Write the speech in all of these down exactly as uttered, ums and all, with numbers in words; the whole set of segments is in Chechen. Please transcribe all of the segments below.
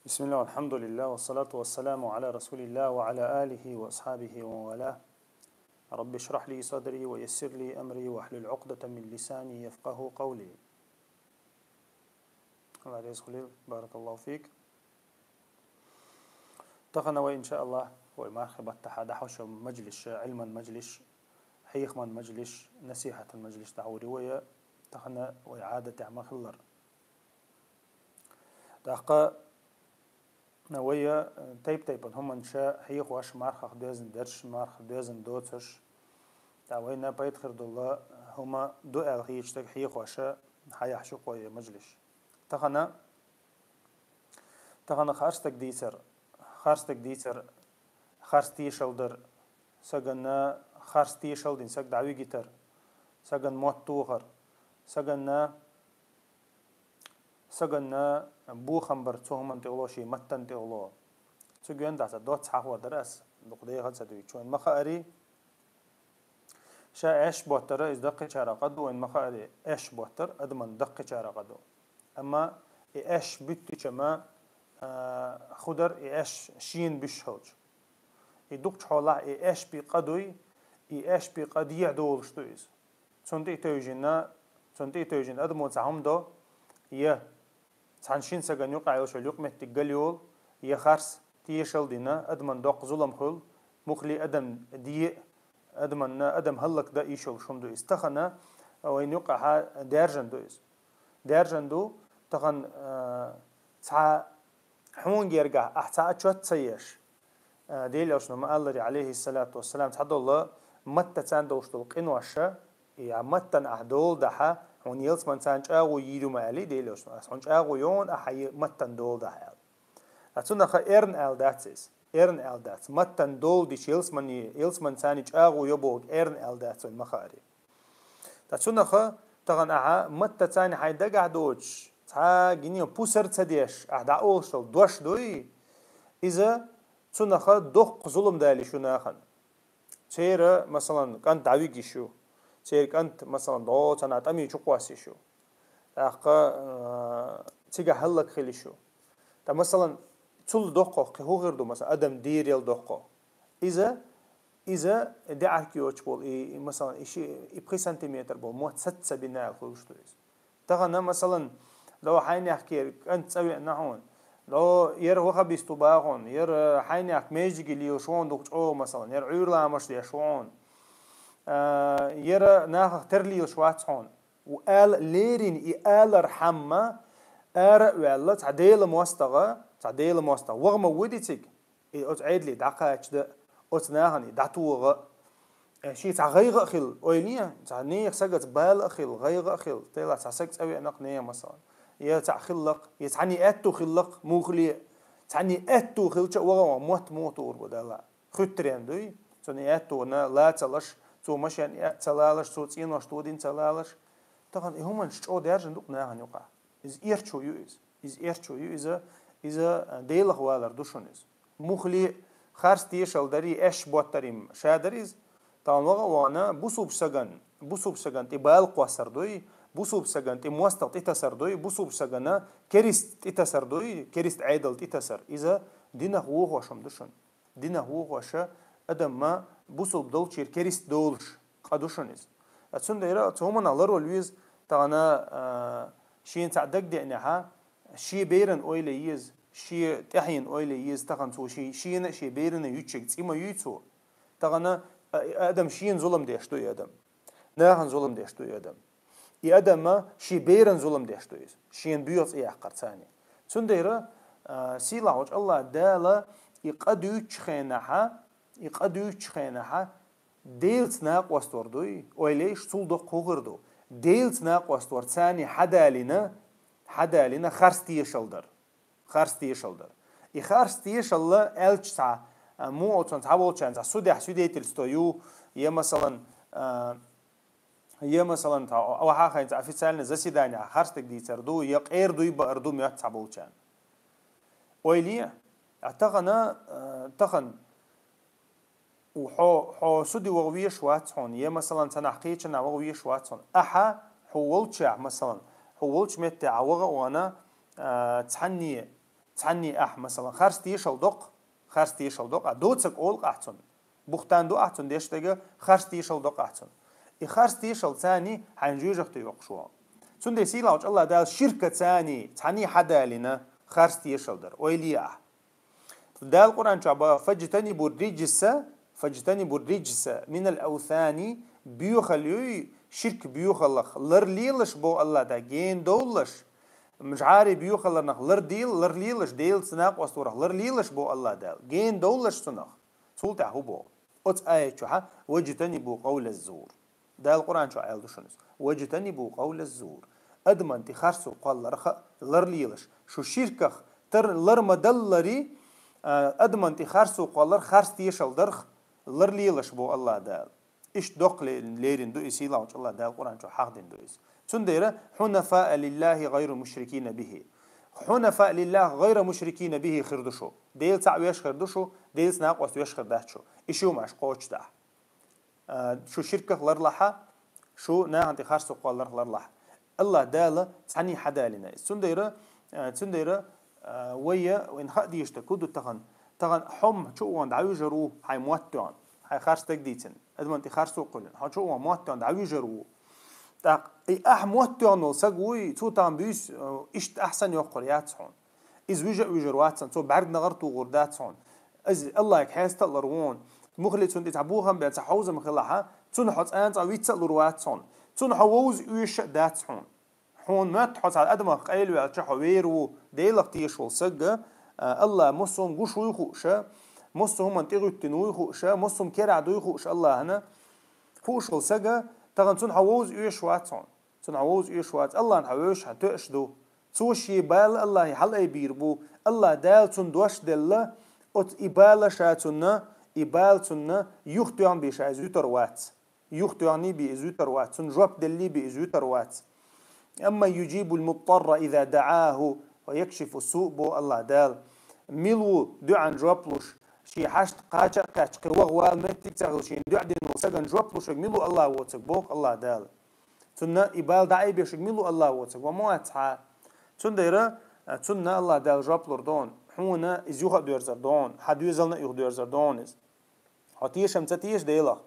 بسم الله والحمد لله والصلاة والسلام على رسول الله وعلى آله وأصحابه ومن والاه. رب اشرح لي صدري ويسر لي أمري واحلل عقدة من لساني يفقه قولي. الله يرزق لي، بارك الله فيك. Тахан вай, иншааллах, вай мархий баттахьа дахьаш мажлис, علما مجلس, хьехаман мажлис, نصيحة مجلس дахьури вай, тахан вай عادة тӀехь ма хиллар. ТӀаккха вай тайп-тайпан хӀуманаш хьехош, мархах доьзна дерш, мархах доьзна доцаш. ТӀаккха вайна пайда хир дола хӀума ду аьлла хеташ стаг хьехош хьаяхьаш ю-кх вай мажлис. Тахан, тахан харц стаг дийцар, харц стаг дийцар, харц тешал дар, сагана харц тешал дина саг дӀавигитар, сагана мотт тохар, сагана, сагана бохам бар цу хӀуман тӀехула, ший маттан тӀехула. Цу гуьнда дац доцца хьахор дар аз, дукха дехар ца дуьйцу вайна ма хаари. Ша аьшш боттар, из даккхийчара къа ду, вайна ма хаари, аьшш боттар адаман даккхийчара къа ду. Амма и аьшш буьттича ма, а, ху дар и аьшш шийна буьсса хилча. И дукхача хьолахь и аьшпи къа дуй, и аьшпи къа дехьа долаш ду из. Цунна тӀа тевжина, цунна тӀа тевжина адамо цхьа хӀума до, я цхьан шин саган юкъа йолаш йола юкъаметтиг галйолу, я харц тешал дина, адаман доккха зулам хуьлу, муххале адам де, адаманна, адам хӀаллакда йиш йолуш хӀума ду иза. Тахан вайна юкъахьа даьржина ду иза. Даьржина ду, тахан, а, цхьа хьуна гергахь ахь цхьа отчёт ца еш, а, Делан Элчано ма-аллара, عليه الصلاة والسلام, цхьадолу маттаца долуш долу къинош, и а маттана ахь дола дахьа, хьуна ялсаманца чӀагӀо йийр ю ма аьллий Делан Элчано, аса хьуна чӀагӀо йо хьуна ахьа и маттана дола дахьа аьлла. Ткъа цунах эрна аьлла дац иза, эрна аьлла дац. Маттана дола дича ялсамане, ялсаманца чӀагӀо йо бохург эрна аьлла дац вайна ма хаари. Ткъа цунах тахан ахьа маттаца хьайн дагахь доцуш, цхьа гине пусар ца деш, ахь дӀаолуш долу дош дуй, иза цунах доккха зулам далийш ю нахана. Церан, масалан, кӀант дӀавигийш ю. Церан кӀант, масалан, дӀо цхьана тӀаме чукхоссийш ю. ТӀаккха, а, цигахь хӀаллакьхилийш ю. Ткъа, масалан, цул доккхох кхин хӀун хир ду, масалан, адам дийрел доккхох. Иза, иза даьӀахк йоцуш болу, и, и, масалан, и ши, и пхи сантиметр болу мотт саца ца бина аьлла хуьлуш ду иза. Тахана, масалан, дӀо хьайнехкера кӀант цӀа веана хьуна, дӀо яра вахабист ву бахьа хьуна, яра хьайнехк маьждиге лелаш ву хьуна дукха чӀогӀа, масалан, яра Ӏуьйра ламаш деш ву хьуна, а, яра нахах тера лелаш вац хьуна. Ву ала лерина и алархьама ара а ваьлла, цхьа Делан мостагӀа, цхьа Делан мостагӀа ваха ма ву дициг. И оцу Ӏедале дӀакхача дан, оцу нахана и дӀатоха, э, шен цхьа гӀайгӀа а хилла, ойла е, цхьа нехан сагаца бала а хилла, гӀайгӀа а хилла, тела цхьа сага цӀа веана-кх нехан, масалан, я цхьаъ хилла-кх, я цхьанне аьтту хилла-кх, муххале а, цхьанне аьтту хилча а ваха ван мотт муха тухур бу Далла? Хуьттаренна дуй, цунна и аьтту вана ла ца лаш, цо машен а ца лалаш, цо цӀенош тодина ца лалаш. Тахана и хӀуманаш чӀогӀа даьржина ду-кх нахана юкъахь. Иза эрчо ю иза. Иза эрчо ю иза, иза, а, Делах валар ду шуна иза. Муххале а харц тешал дарий, аьшш боттарий ша дара иза. Тахана ваха а вахана, бусулба саган, бусулба саган тӀе бала кхоссар дуй, бусулба саган тӀе мостагӀа тӀетасар дуй, бусулба сагана керист тӀетасар дуй, керист Ӏедал тӀетасар. Иза динах вохош хӀума ду шуна. Динах вохоша адамма бусулба долчера керист долуш къа ду шуна иза. Цундела цу хӀуманах ларвала веза тахана, а, шена цхьаъ дагадеанехьа, шен беран ойла еза, шен тӀаьхьенан ойла еза, тахана цо ши-, шена а шен берана а юьтчиг цӀи ма юй цо. Тахана, а, адам шена зулам деш ду и адам. Нахана зулам деш ду и адам. И адамма шен беран зулам деш ду иза, шена боьха цӀе яккхар царна. Цундела, а, сийлахь волчу АллахӀ Дала и къа дуьйцучу хенахьа, и къа дуьйцучу хенахьа, Делаца накъост вар дуй, ойла еш, цул доккха хӀун хир ду? Делаца накъост вар царна хьадалийна, хьадалийна харц тешал дар. Харц тешал дар. И харц тешалла аьлча цхьа, а, муха оцунна цхьаволчарна цхьа судехь свидетельство ю, я, масалан, а, я, масалан, цхьа, а, вахьа хайн цхьа официальный заседание харц дерг дийцар ду, я къера дуй баар ду моьтту цхьаболчарна. Ойла е, а, тахана, а, тахана У, хьо, хьо суде ваха везаш вац хьуна, я, масалан, цхьанхьа кхечанхьа ваха везаш вац хьуна. Ахьа хьо волччехь, масалан, хьо волчу меттехь ваха а вахана, а, цхьанне Цхьанне ахь, масала, харц тешал доккху, харц тешал доккху, а доцаг олу ахь цунна. Бухтан ду ахь цунна деш дерг, харц тешал доккху ахь цунна. И харц тешал царна хьайна жоьжахати йоккхуш ву. Цундела сийлахьчу Аллах Дала ширка царна цхьанне хьадалийна харц тешал дар, ойла е ахь. Дала Къуръан чохь боху: «Фаджтанибу риджса, фаджтанибу риджса минал аусани», боьхалла юй, ширк боьхаллах ларлелаш боху Аллах Дала, гена довллаш. ЖӀари боьхаллах лардел-, ларлелаш, Делаца накъост варах ларлелаш боху Аллах Дала, гена довллаш цунах. Цул тӀаьхьа хӀун боху? Оцу аят чохь: «Ваджтанибу къавла зур». Дала Къуръан чохь аьлла ду шуна иза: «Ваджтанибу къавла зур». Адаман тӀе харцо кхолларх ларлелаш. Шу ширках тар-, лар ма даллалц, а, адаман тӀе харцо кхолларх, харц тешал дарх ларлелаш боху Аллах Дала. Иштта доккха ле-, лерина ду иза, сийлахьчу Аллах Дала Къуръан чохь хьахдина ду иза. Цундела: «Хьунафаа лиллахи гӀайра мушрикина бихи». Хьунафаа лиллахи гӀайра мушрикина бихи хир ду шу. Дела цхьаъ веш хир ду шу, Делаца накъост веш хир дац шу. И ши хӀума аш кхочушдахь. А, шу ширках ларлахь, шу нахана тӀе харцо кхолларх ларлахь. Аллах Дала цхьанне хьадалийна иза. Цундела, а, цундела, а, вай, вайна хаа дезаш дерг хӀун ду тахана? Тахана хьо-м чу а вахана дӀавуьжур ву хьайн мотт тоьхна, хьайн харц стаг дийцина, адаман тӀе харцо кхоьллина. Хьо чу а вахана мотт тоьхна дӀавуьжур ву. ТӀаккха и ахь мотт тоьхна волу саг вуй, цо тахана буьйса, а, иштта ахь санна йоккхур яц хьуна. Иза вуьжа а вуьжур вац хьуна, цо бӀаьрг нагӀар тухур дац хьуна. Иза Аллахьига хьеста а лар ву хьуна. Муххале цунна тӀе цхьа бохам бен цхьа хьовзам хилахь, цунна хьо цкъа а цкъа виц а лур вац хьуна. Цунна хьо вовза оьшуш а дац хьуна. Хьуна моьтту хьо цхьана адамах къайлаваьлча, хьо вер ву, Делах тешаш волу саг, а, Аллах массо а хӀума гуш вуй хууш, массо а хӀуманна тӀегӀуьттина вуй хууш, массо а хӀума керахь дуй хууш Аллахьана, хууш волу саг, тахана цунна хьо вовза оьшуш вац хьуна. Цунна хьо вовза оьшуш вац, Аллахьна хьо вевзаш хьан тоьаш ду. Цо шен бала Аллахье хьалаайбийр бу. Аллах Дала цунна дош делла, оцу и бала ша цунна, и бала цунна юхатоьхна бен ша иза вуьтур вац. Юхатоьхний бен иза вуьтур вац. Цунна жоп деллий бен иза вуьтур вац. «Амман юджибул муттарра иза даӀаху ва якшифу суъ», боху Аллах Дала. Мила ву дуьӀан жоп луш, шен хьашт кхача а кхаьчча, кхин ваха вала меттиг ца хилла, шена дуьӀа дина волу сагана жоп луш верг мила ву Аллах воцург, боху Аллах Дала. Цунна и бала дӀаайбеш верг мила ву Аллах воцург, ва ма вац хьа. Цундела, а, цунна Аллах Дала жоп лур ду хьуна, хьуна иза юха а доьрзур ду хьуна, хьан доьзална а юха доьрзур ду хьуна иза. Хьо тешам ца теша Делах,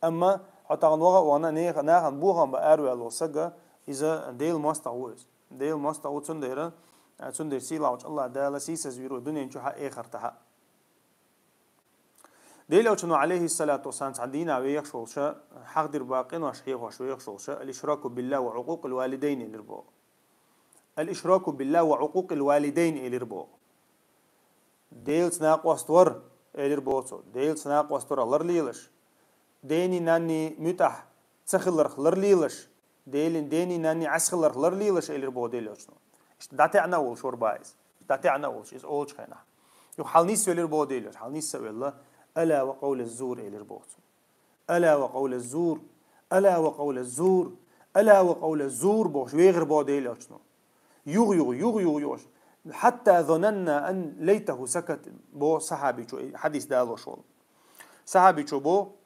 амма хьо тахана ваха а вахана, нехан, нахана бохам бан араваьлла волу саг, иза Делан мостагӀа ву иза. Делан мостагӀа ву, цундела, а, цундела сийлахьчу Аллах Дала сийсазвийр ву дуьнен чохь а, эхартахь а. Делан Элчано, Ӏалайхиссалату вассалам, цхьана дийнахь вехаш волуш, хьахдир бакъ къинош хьехош вехаш волуш, «Ал-ишраку биллахи ва Ӏукъукъил валидайн», элира боху. «Ал-ишраку биллахи ва Ӏукъукъил валидайн», элира боху. Делаца накъост вар, элира боху цо. Делаца накъост варах ларлелаш. Дений, нанний муьтӀахь ца хиларх ларлелаш. Делин, дений, нанний Ӏес хиларх ларлелаш, элира боху Делан Элчано. Иштта дӀатаьӀна а волуш вара боху иза. ДӀатаьӀна а волуш, иза олучу хенахь. Юха хьалнисвелира боху Делан Элчано, хьалнисвелла, «Ала ва къавла зур», элира боху цо. «Ала ва къавла зур, ала ва къавла зур, ала ва къавла зур», бохуш, вехира боху Делан Элчано. Юха, юха, юха, юха, юха. «Хьатта зананна ан лайтаху сакат», боху сахьабичо, хьадис далош волу. Сахьабичо боху,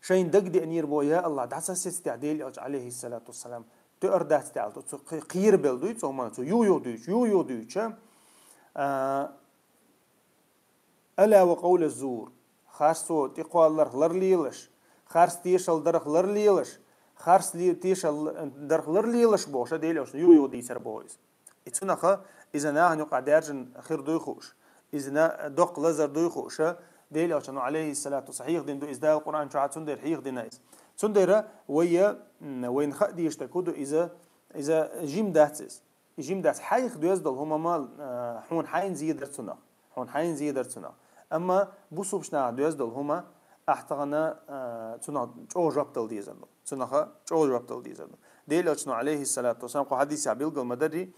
шайна дагадеанера боху: «Я Аллах, дӀа ца сецадехь Делан Элча, Ӏалайхиссалату вассалам, тоьар дац тӀе», аьлла, цо кхе-, кхерабелла дуй цо хӀуманна, цо юха-юха дуьйцуш, юха-юха дуьйцуш, а, «Ала ва къавла зур». Харцо тӀекхолларх ларлелаш, харц тешал дарх ларлелаш, харц ле-, тешал дарх ларлелаш бохуш, Делан Элчано юха-юха дийцар боху иза. И цунах иза нахана юкъахь даьржина хир дуй хууш, иза на-, доккха лазар дуй хууш, Делан Элчано, Ӏалайхиссалату вассалам, хьехадина ду иза Дала Къуръан чохь, цундела хьехадина иза. Цундела вай, м, вайна хаа дезаш дерг хӀун ду иза, иза жима дац иза. И жима дац, хьайх доьзна долу хӀума ма, а, хьуна хьайна зедар цунах. Хьуна хьайна зедар цунах. Амма бусулбачу наха доьзна долу хӀума ахь тахана, а, цунах чӀогӀа жоп дала дезар ду. Цунах чӀогӀа жоп дала дезар ду. Делан Элчано, Ӏалайхиссалату вассалам, кху хьадисехь билгал ма-дарри,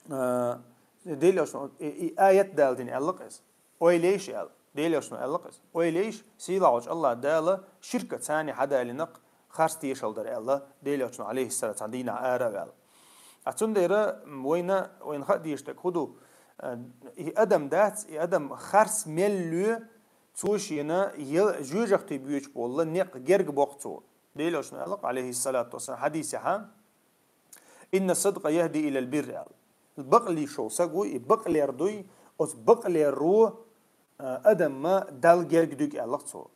а, Делан Элчано и, и аят даладина аьлла-кх иза. Ойла ейша аьлла. Делан Элчано аьлла-кх иза. Ойла ейша, сийлахьчу Аллах Дала ширка царна хьадалийнарх харц тешал дар аьлла, Делан Элчано, Ӏалайхиссалату вассалам, цхьана дийнахь араваьлла. А цундела вайна, вайна хаа дезаш дерг хӀун ду, а, и адам дац, и адам харц мел лоь, цо шена е-, жоьжахати боьчу бохуш некъ герга боккху цо. Делан Элчано аьлла-кх, Ӏалайхиссалату вассалам, хьадисехь: «Инна садкъа яхӀди илал бирр», аьлла. Бакълуьйш вола саг ву, и бакълер дуй, оцу бакълеро, а, адамма Далла герга дуьгу аьлла цо.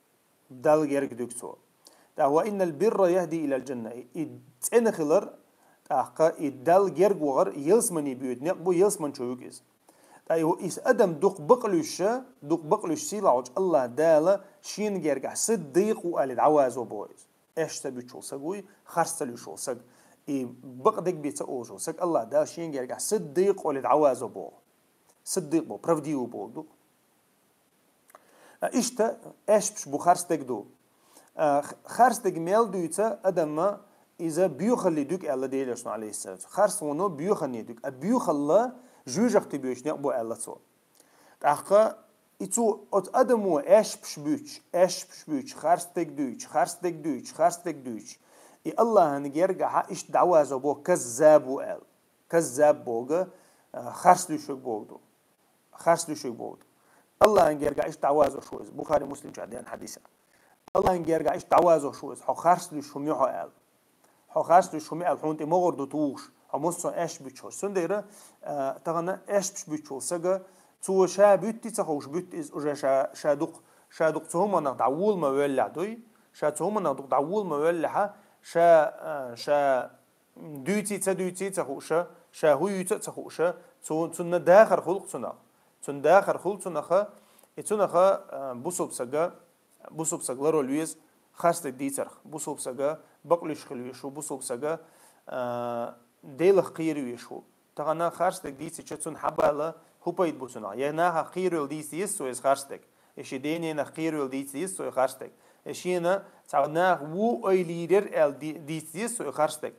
Далла герга дуьгу цо. ТӀаккха: «Ва иннал бирра яхӀди илал жанна». И цӀена хилар, тӀаккха и Далла герга вахар ялсамане боьду некъ бу, ялсамани чу вуьгу иза. ТӀаккха и, иза адам дукха бакълуьйш, дукха бакълуьйш сийлахьчу Аллах Дала шена гергахь сиддикъ ву аьлла дӀавазо боху иза. Аьшпаш ца буьтуш вола саг вуй, харц ца луьйш вола саг. И бакъдерг бен ца олуш вола саг, Аллах Дала шена гергахь сиддикъ ву аьлла дӀавазо боху. Сиддикъ боху, правдивый боху ду. А, иштта аьшпаш бу, харцдерг ду. А, х-, харцдерг мел дуьйцу адамма, иза боьхалле дуьгу аьлла Делан Элчано, алейхиссалату. Харц вуно боьхалле дуьгу. А боьхалла жоьжахати боьдуш некъ бу аьлла цо. ТӀаккха и цо оцу адамо аьшпаш буьтуш, аьшпаш буьтуш, харцдерг дуьйцуш, харцдерг дуьйцуш, харцдерг дуьйцуш. И Аллахьан гергахьа иштта дӀавазо боху, каззаб ву аьлла. Каззаб боху, а, харц луьйш верг боху ду. Харц луьйш верг боху ду. Аллахьан гергахь иштта дӀавазош ву иза. Бухари, Муслим чохь деана хьадис. Аллахьан гергахь иштта дӀавазош ву иза. Хьо харц луьйш хӀума ю хьо аьлла. Хьо харц луьйш хӀума ю аьлла, хьуна тӀе могӀар ду тухуш. Хьо массо а аьшпаш буьтуш хьо. Цундела, а, тахана аьшпаш буьтуш волу сага, цо ша буьттий ца хууш буьтту иза, уже ша, ша дукха, ша дукха цу хӀуманах дӀавола ма веллехь дуй. Ша цу хӀуманах дукха дӀавола ма веллехьа, ша, а, ша дуьйций ца дуьйций ца хууша, ша хӀун юьйцу а ца хууша, цу-, цунна дахар хуьлу-кх цунах. Цунна дахар хуьлу цунаха, и цунаха, а, бусалба сага, бусалба сага ларвала веза харцдерг дийцарх. Бусалба сага бакълуьйш хила везаш ву, бусалба сага, а, Делах кхера везаш ву. Тахана харцдерг дийцича, цунна хьабала хӀун пайда бу цунах? Я нахах кхеравелла дийца деза цо иза харцдерг? Я шен ден-ненах кхеравелла дийца деза цо и харцдерг? Я шена цхьа наха ву ойла йийр яра аьлла ди-, дийца деза цо и харцдерг?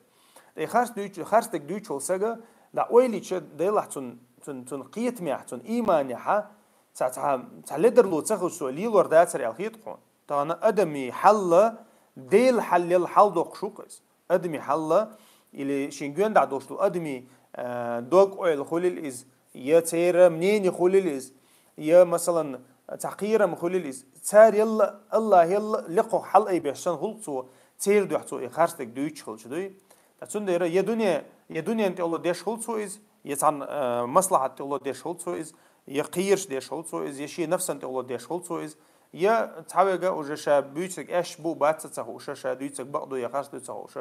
Ткъа и харц дуьйцу, харцдерг дуьйцуш волу сага, дӀа ойла йича, делахь цун, цун, цун кхетамехь, цун ийманехьа, цхьа, цхьа, цхьа ледарло ца хуьлуш цо лелор дацара аьлла хета хьуна. Тахана адамийн хьал, Делан хьал, хьал доккхуш ву-кх иза. Адамийн хьал, или шен гоьндахь долуш долу адамийн, а, дог-ойла хуьлийла иза, я церан мнение хуьлийла иза, я, масалан, цхьа кхерам хуьлийла иза. Цара елла, Аллахь елла, лекхо хьал айбеш санна хуьлу-кх цо, церан дуьхьа цо и харцдерг дуьйцуш хилча дуй. Ткъа цундела я дуьне, я дуьненна тӀехула деш хуьлу цо иза, я цхьана, а, маслахьат тӀехула деш хуьлу цо иза, я кхераш деш хуьлу цо иза, я шен нафсан тӀехула деш хуьлу цо иза, я цхьаверг уже ша буьйцург аьшпаш бу, бац а ца хууш, ша дуьйцург бакъду я харцду ца хууш,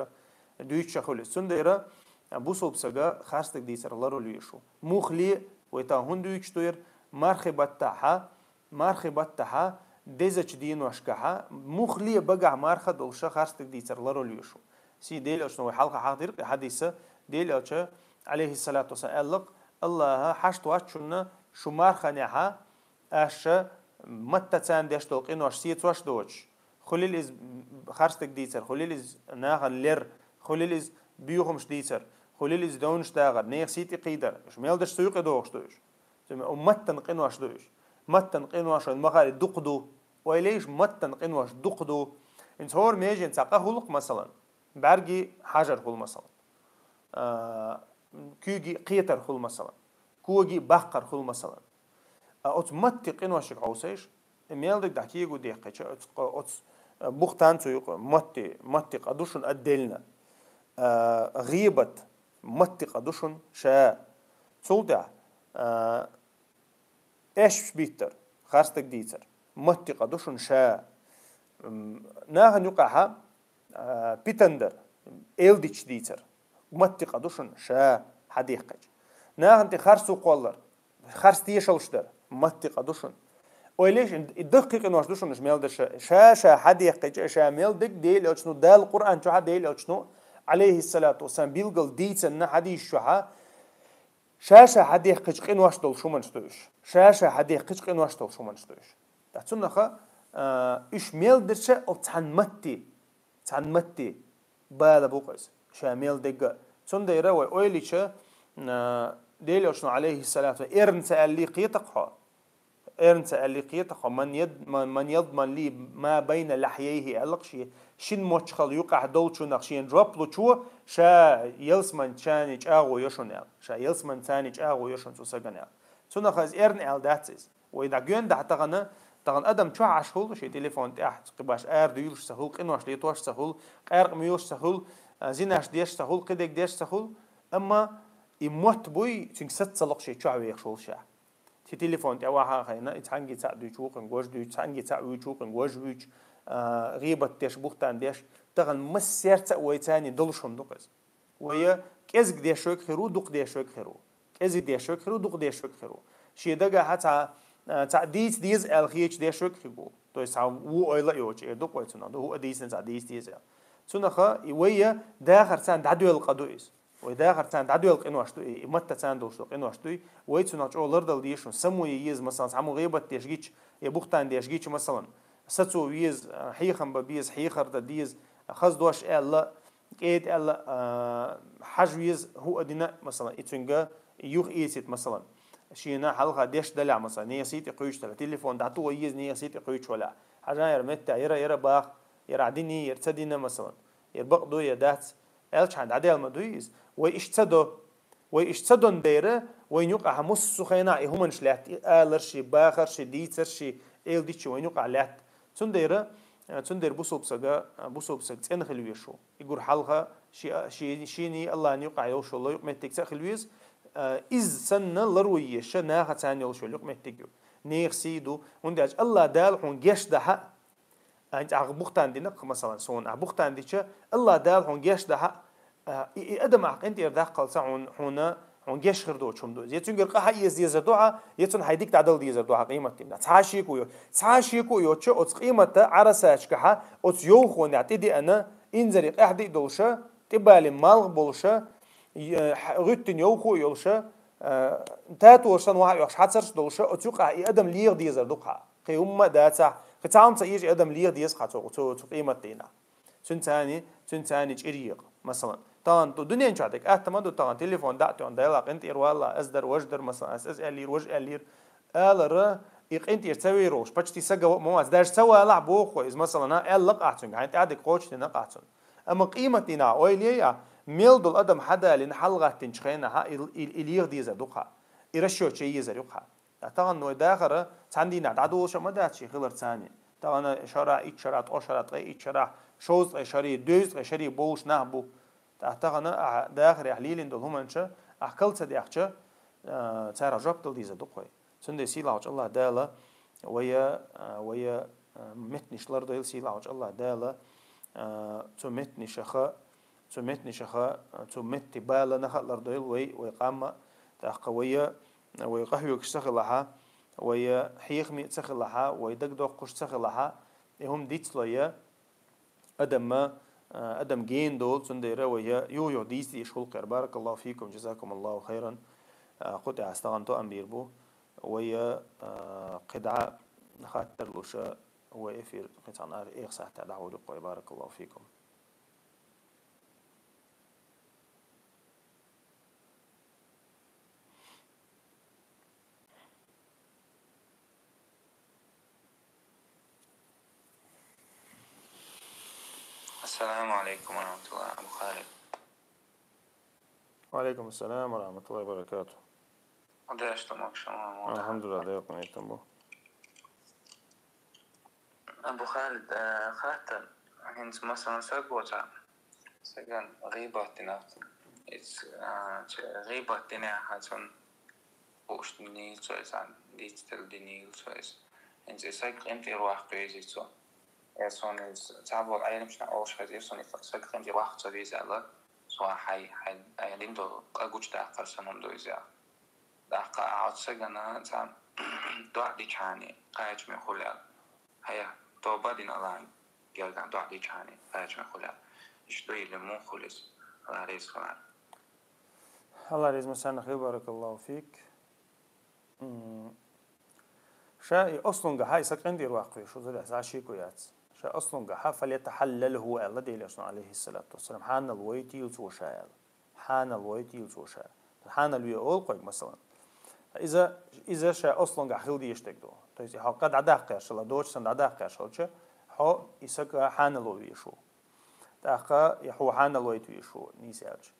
дуьйцуш а хуьлу иза. Цундела бусалба сага харцдерг дийцарх ларвала везаш ву. Муххале, вай тахана хӀунда дуьйцуш ду яра, мархи баттахьа, мархи баттахьа, дезачу деношкахьа, муххале багахь марха долуша харцдерг дийцарх ларвала везаш ву. Сий Делан Элчано вай хьалха хьахдира-кх и хьадиса, Делан Элча, алейхиссалату вассалам, аьлла-кх: Аллахьа хьашт вац шуна шу марханехьа, аша маттаца деш долу къинош сецош доцуш. Хуьлийла иза харцдерг дийцар, хуьлийла иза нахана лер, хуьлийла иза боьхамаш дийцар, хуьлийла иза девнаш дагӀар, нехан сий тӀе кхийдар. Уьш мел дерш цу юкъе догӀуш ду уьш. Цуьнан маттан къинош ду уьш. Маттан къинош вайн махари дукха ду. Ойла йийша, маттан къинош дукха ду. ХӀинца хӀора меженца къа хуьлу-кх, масалан, бӀаьрги хьажар хуьлу, масалан. А, куьйги кхетар хуьлу, масалан. Коги баккхар хуьлу, масалан. А оцу матти къиношиг хьовсийша, и мел дерг дӀа кего дехкича, оцу, оцу, а, бухтан цу юкъа матти, матти къа ду шуна отдельно. А, гӀийбат, матти къа ду шуна ша. Цул тӀаьхьа, а, аьшпаш биттар, харцдерг дийцар, матти къа ду шуна ша. М, нахана юкъахьа, а, питан дар, эладиташ дийцар, матти къа ду шуна ша хьадехкича. Нахана тӀе харц ву кхоллар, харц тешалш дар, матти къа ду шуна. Ойла йийша, и даккхий къинош ду шуна уьш мел дерш. Ша, ша хьадехкича, ша мел дерг Делан Элчано, Дала Къуръан чохьа Делан Элчано, алейхиссалату вассалам, билггал дийцанна хьадисаш чохьа, ша-ша хьадехкича къинош долуш хӀуманаш ду уьш. Ша-ша хьадехкича къинош долуш хӀуманаш ду уьш. Ткъа цунах, а, уьш мел дерш оцу цхьана матти, цхьана матти бала бу-кх иза, ша мел дерг а. Цундела вай ойла йича, а, Делан Элчано, алейхиссалату, эрна ца аьллий кхета-кх хьо. Эрна ца аьллий кхета-кх хьо, ман яд-, ман, ман ядман ли ма байна лахьяйхи аьлла-кх шен, шина мочхал юкъахь долчунах шена жоп лучо, ша ялсамани чӀагӀо йо шуна аьлла. Ша ялсамани чӀагӀо йо шуна цу сагана аьлла. Цунах иза эрна аьлла дац иза. Вай дӀа гоьндахь тахана, тахана адам чохь Ӏаш хуьлу, шен телефон тӀехь кхин баш ара дуьйлуш ца хуьлу, къинош летош ца хуьлу, къаьркъа муьйлуш ца хуьлу, а, зинаш деш ца хуьлу, кхидерг деш ца хуьлу. Амма И мотт буй, цуьнга саца локхуш чохь вехаш волуш ша. Цу телефон тӀе ваха а хайна, и цхьаьнгге цхьаъ дуьйцу, вукхуьнга важа дуьйцу, цхьаьнгге цхьаъ вуьйцу, вукхуьнга важа вуьйцу, а, гӀийбат деш, бухтан деш, тахана массаьрца а вай царний долуш хӀума ду-кх иза. Вай кӀезиг деш верг хир ву, дукха деш верг хир ву. КӀезиг деш верг хир ву, дукха деш верг хир ву. Шен дагахь цхьа, а, цхьаъ дийца деза аьлла хеташ деш верг хир ву. То есть цхьа ву ойла а йоцуш, эр ду-кх вай цунах, ду хӀуъа дийцина цхьаъ дийца деза аьлла. Цунах и вай дахар царна дӀадоьлла къа ду иза. Вай дахар царна дӀадоьлла къинош ду и, и матта царна долуш долу къинош дуй, вай цунах чӀогӀа лардала дезаш хӀума, само е еза, масалан, цхьаммо гӀийбат деш гича, е бухтан деш гича, масалан, сацо веза, а, хьехам бан беза, хьехар дан деза, хаза дош аьлла, кӀеда аьлла, а, хьажа веза, хӀуъа дина, масалан, и цуьнга юха эцийта, масалан. Шена хьалха деш далахь, масалан, нехан сий тӀе кхуьйчуш далахь, телефон дӀатоха еза, нехан сий тӀе кхуьйчуш валахь. Хьажа яра меттехь, яра, яра баха, яра дина, яра ца дина, масалан. Яра бакъ ду, я дац, аьлчхьана дӀадаьлла ма дуй иза. Вай иштта ца до. Вай иштта ца дон дера, вайна юкъахь массо а хенахь и хӀуманаш лаьтта, и аларш, и бахарш, и дийцарш, и эладиташ вайна юкъахь лаьтта. Цундела, э, цундела бусулба сага, э, бусулба сага цӀена хила веза шу. И гур хьалха ши-, ши-, шений Аллахьний юкъахь йолуш йолу юкъаметтиг ца хила веза, э, иза санна ларво еза ша наха царна йолуш йолу юкъаметтиг ю. Нехан сий ду, хӀунда аьлча Аллахь Дала хьуна геч дахьа, а, ахь бухтан дина-кх, масалан, суна, ахь бухтан дича, Аллахь Дала хьуна геч дахьа, а, и, и адам ахь къинтӀера даккхалца хьуна, хьуна, хьуна геч хир доцу хӀума ду иза. Я цуьнгара къа хьаэца дезар ду хьан, я цунна хьайн дика дӀадала дезар ду хьан къематдийнахь. Цхьа а шеко йо-, цхьа а шеко йоцуш, оцу къематан Ӏарасачкахьа, оцу йовхонехь тӀедеана, инзаре къаьхьа диъ долуша, тӀебалина малх болуша, е, хьа-, гӀуьттина йовхо а йолуша, а, татолаш санна ваха а оьхуш хьацарш а долуша, оцу юкъахь и адам леха дезар ду-кх хьан. Кхин хӀумма а дацахь, кхин цхьа хӀума ца езаш адам леха деза хьан цу, цу, цу къематдийнахь. Цуьнан царний, цуьнан царний чӀир екъа. Масалан, тахана ду дуьнен чохь дерг атта ма ду, тахана телефон дӀа а тоьхна, дела къинтӀера валла, ас дара, важа дара, масалан, ас, ас аьллера, важа аьллера. Алара, и къинтӀера ца вер волуш, почти сага ваъ ма вац, даже ца валахь боху вай иза, масалан, а, аьлла-кх ахь цуьнга, хьайн тӀаьхьа дерг кхочушдина-кх ахь цунна. Амма къематдийнахь ойла яй ахь, мел долу адам хьадалийна, хьалагӀаттинчу хенахь, и, и, и леха дезар ду-кх хьан. И расчет ян езар ю-кх хьан. Ткъа тахана вай дахар цхьана дийнахь дӀадолуш а ма дац шен хилар царний. Тахана шарахь, итт шарахь, ткъа шарахь, ткъе итт шарахь, шовзткъе шаре, дезткъе шаре болуш нах бу. Ткъа тахана ахь дахарехь лелийна долу хӀуманаш ахь кал ца дехча, а, царах жоп дала дезар ду-кх вай. Цундела сийлахьчу Аллахь Дала вай, а, вай, а, меттанаш лардойла, сийлахьчу Аллахь Дала, а, цу меттанашаха, цу меттанашаха, цу метте баланах а лардойла вай, вай къам а, тӀаккха вай, вай къахьоьгуш ца хилахь, вай хьехаме а ца хилахь, вай дагадоккхуш ца хилахь, и хӀума дицлой, адам, а, адам гена долу, цундела вай юха-юха дийца дезаш хуьлу-кх хӀара. Баракаллаху фикум, джазакумуллаху хайран. А, кху тӀехь ас тахана тоам бийр бу. Вай, а, кхидӀа хаттар луш, вай эфир кхин цхьана ара эха сахьтехь дӀахьур ю-кх вай. Баракаллаху фикум. السلام عليكم ورحمة الله، أبو خالد. وعليكم السلام ورحمة الله وبركاته. Деш ду могуш ма ву. الحمد لله، декъан итам бу. Абу Халид, э, хаттар, хӀинца масалан саг воцахь, сагана гӀийбат дина. Иза, а, ча-, гӀийбат динехь хьан цунна хууш динийла цо иза, дийцаделла динийла цо иза. ХӀинца и саг къинтӀера ваккха везий цо. Я суна иза цхьаболу Ӏеламчу наха олуш хезира, суна и саг къинтӀера ваккха ца веза аьлла, со хьайн, хьайн, хьайн дина долу къа гучудаккхар санна хӀума ду иза аьлла. ТӀаккха ахьа оцу сагана цхьа доӀа дичхьана кхачаме хуьлу аьлла. Хьая, тоба а дина Аллахьан гергахь доӀа дичхьана кхачаме хуьлу аьлла. Иштта ду или муха хуьлу иза? Аллах реза хуьлда. Аллах реза ма санна хила, баракаллаху фик. М, ша и ослунгахьа и саг къинтӀера ваккха везаш ву, зуда, цхьа шеко яц. Ша ослунгахьа, «фалятахьаллалху», аьлла Делан Элчано, алейхиссалату вассалам, хьанал войтийла цо ша аьлла. Хьанал войтийла цо ша. Хьанал ве олу кхойга, масалан. Иза, иза ша ослунгахь хила дезаш дерг ду. То есть, хьо къа дӀадаккха гӀерташ хилча, доцу санна дӀадаккха гӀерташ хилча, хьо и саг хьанало везаш ву. ТӀаккха и хьо хьанал вайта везаш ву, нийса аьлча.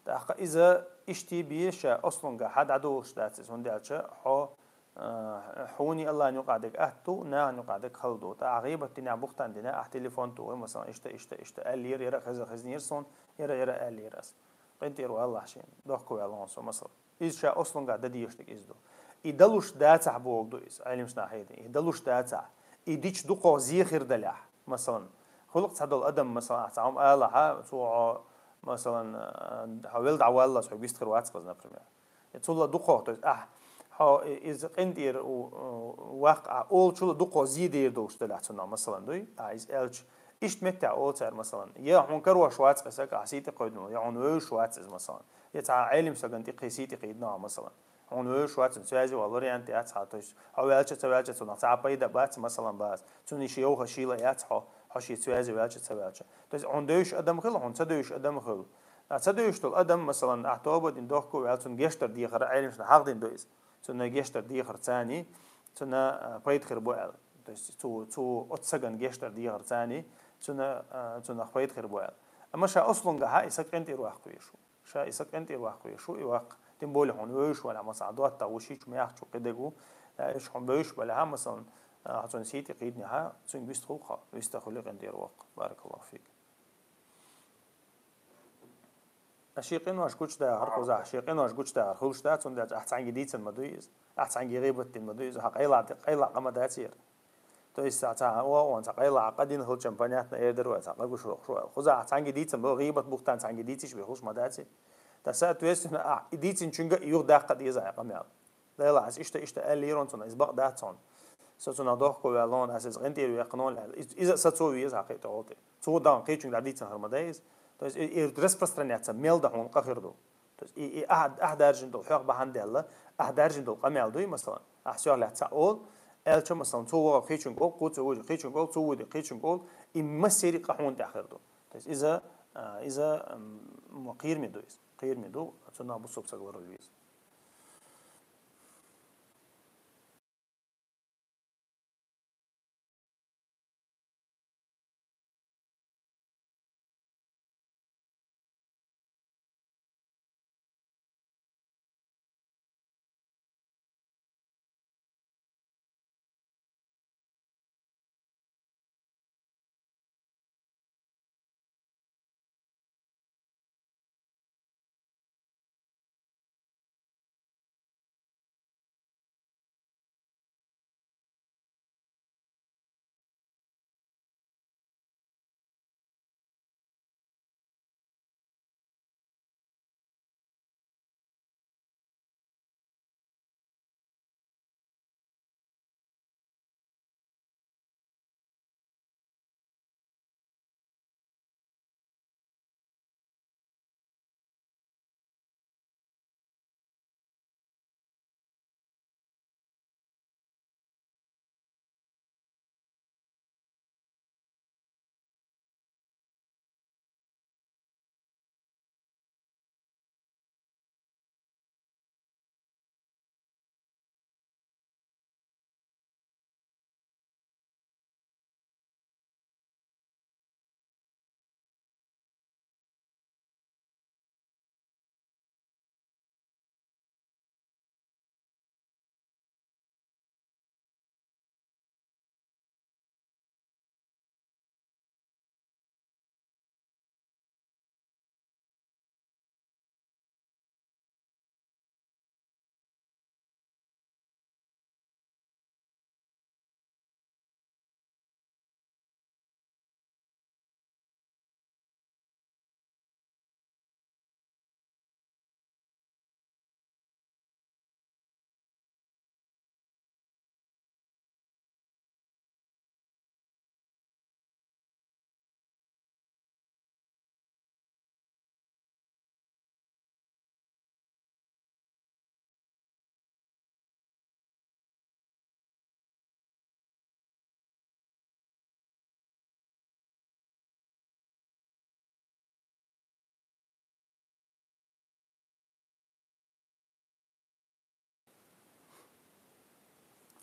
ТӀаккха иза иштта бен ша ослунгахьа дӀадолуш дац иза, хӀунда аьлча хьо, а, хьуний Аллахьан юкъахь дерг атта ду, нахана юкъахь дерг хала ду. ТӀаккха гӀийбат динехь, бухтан динехь, ахь телефон тухий, масалан, иштта, иштта, иштта аьллера, яра а хеза, хезнера суна, яра, яра аьллера ас. КъинтӀера валлахӀи шена, дохко ваьлла хьуна со, масала. Иза ша ослунгахь дан дезаш дерг иза ду. И далуш дацахь боху ду иза, Ӏеламнаха хьедина. И далуш дацахь. И дича дукхох зе хир далехь. Масалан, хуьлу-кх цхьадолу адам, масалан, ахь цхьа хӀума алахьа, цо хьо, масалан, а, хьо велла дӀаваллалц хьоьга вист хир вац-кх иза, например. И цул а дукхох, то есть, ахь, хьо, и-, иза къинтӀера у-, у-, ваккха ахь олучул а дукхох зе дер долуш далехь цунах, масалан, дуй? Ахь иза аьлча, иштта меттехь олу цара, масалан, я хьуна карош вац-кх и саг, ахь сий тӀе кхойдина, я хьуна вевзаш вац иза, масалан. Я цхьа Ӏелим сагана тӀе кхин сий тӀе кхийдина хьо, масалан. Хьуна вевзаш вац, цуьнан связи вариант яц хьан, то есть хьо ваьлча а, ца ваьлча а цунах цхьа а пайда бац, масалан, бац. Цунна и шен йовха шийла а яц хьо, хьо шен связи ваьлча а, ца ваьлча а. То есть хьуна девзаш адам хила, хьуна ца девзаш адам хила. А ца девзаш долу адам, масалан, ахь тоба а дина дохко а ваьлла, цунна гештдар дехар Ӏеламнаха хьахдина ду иза. Цунна гештдар дехар царний, цунна, а, пайда хир бу аьлла. То есть цу, цу оцу сагана гештдар дехар царний, цунна, а, цунах пайда хир бу аьлла. Амма ша ослунгахьа и саг къинтӀера ваккха везаш ву. Ша и саг къинтӀера ваккха везаш ву, и ваккха. Тем более хьуна вевзаш валахь, масала, доттагӀа ву, шича мехча ву, кхидерг ву, аьлла, уьш хьуна вевзаш балахьа, масалан, а, хьо цунна сий тӀе кхийдинехьа, цуьнга вист хуьлу-кх хьо, вист а хуьлий къинтӀера ваккха. Баракаллаху фик. Ас шен къинош гучудахар, кхузахь, шен къинош гучудахар хуьлуш дац, цундела ахь цхьаьнгге дийцина ма дуй иза. Ахь цхьаьнгге гӀийбат дина ма дуй иза, хьан къайла, къайла къа ма дац хӀара. То есть, цхьа, цхьа, о, о, цхьа къайла къа дина хилчам, понятно, эр дара вай, цхьа къа гуш вохуш вай. Кхузахь ахь цхьаьнгге дийцина ма ду, гӀийбат, бухтан цхьаьнгге дийцича бехуш ма дац и. Ткъа, соответственно, ахь и дийцинчуьнга а юха даккха деза хьайн къамел. Делахь, ас иштта, иштта аьллера хьуна цунах, иза бакъ дац хьуна. Со цунах дохко ваьлла хьуна, ас иза къинтӀера ваьккхина хьуна аьлла. Из-, иза а сацо веза хьан кхин тӀе гӀолтӀе. Цо дан кхечуьнга дӀадийцина хир ма дай иза. То есть и, и распространяться мел дан хьуна къа хир ду. То есть и, и ахь, ахь даржина долу хьох бахьана даьлла, ахь даржина долу къамел дуй, масалан, ахь соьх лаьцна цхьаъ олу, аьлча, масалан, цо вогӀу кхечуьнга олу, кху цо вуьйди кхечуьнга олу, цо вуьйди кхечуьнга олу, и массеран къа хьуна тӀехь хир ду. То есть иза, а, иза, м, кхераме ду иза. Кхераме ду, цунах бусалба саг ларвала веза.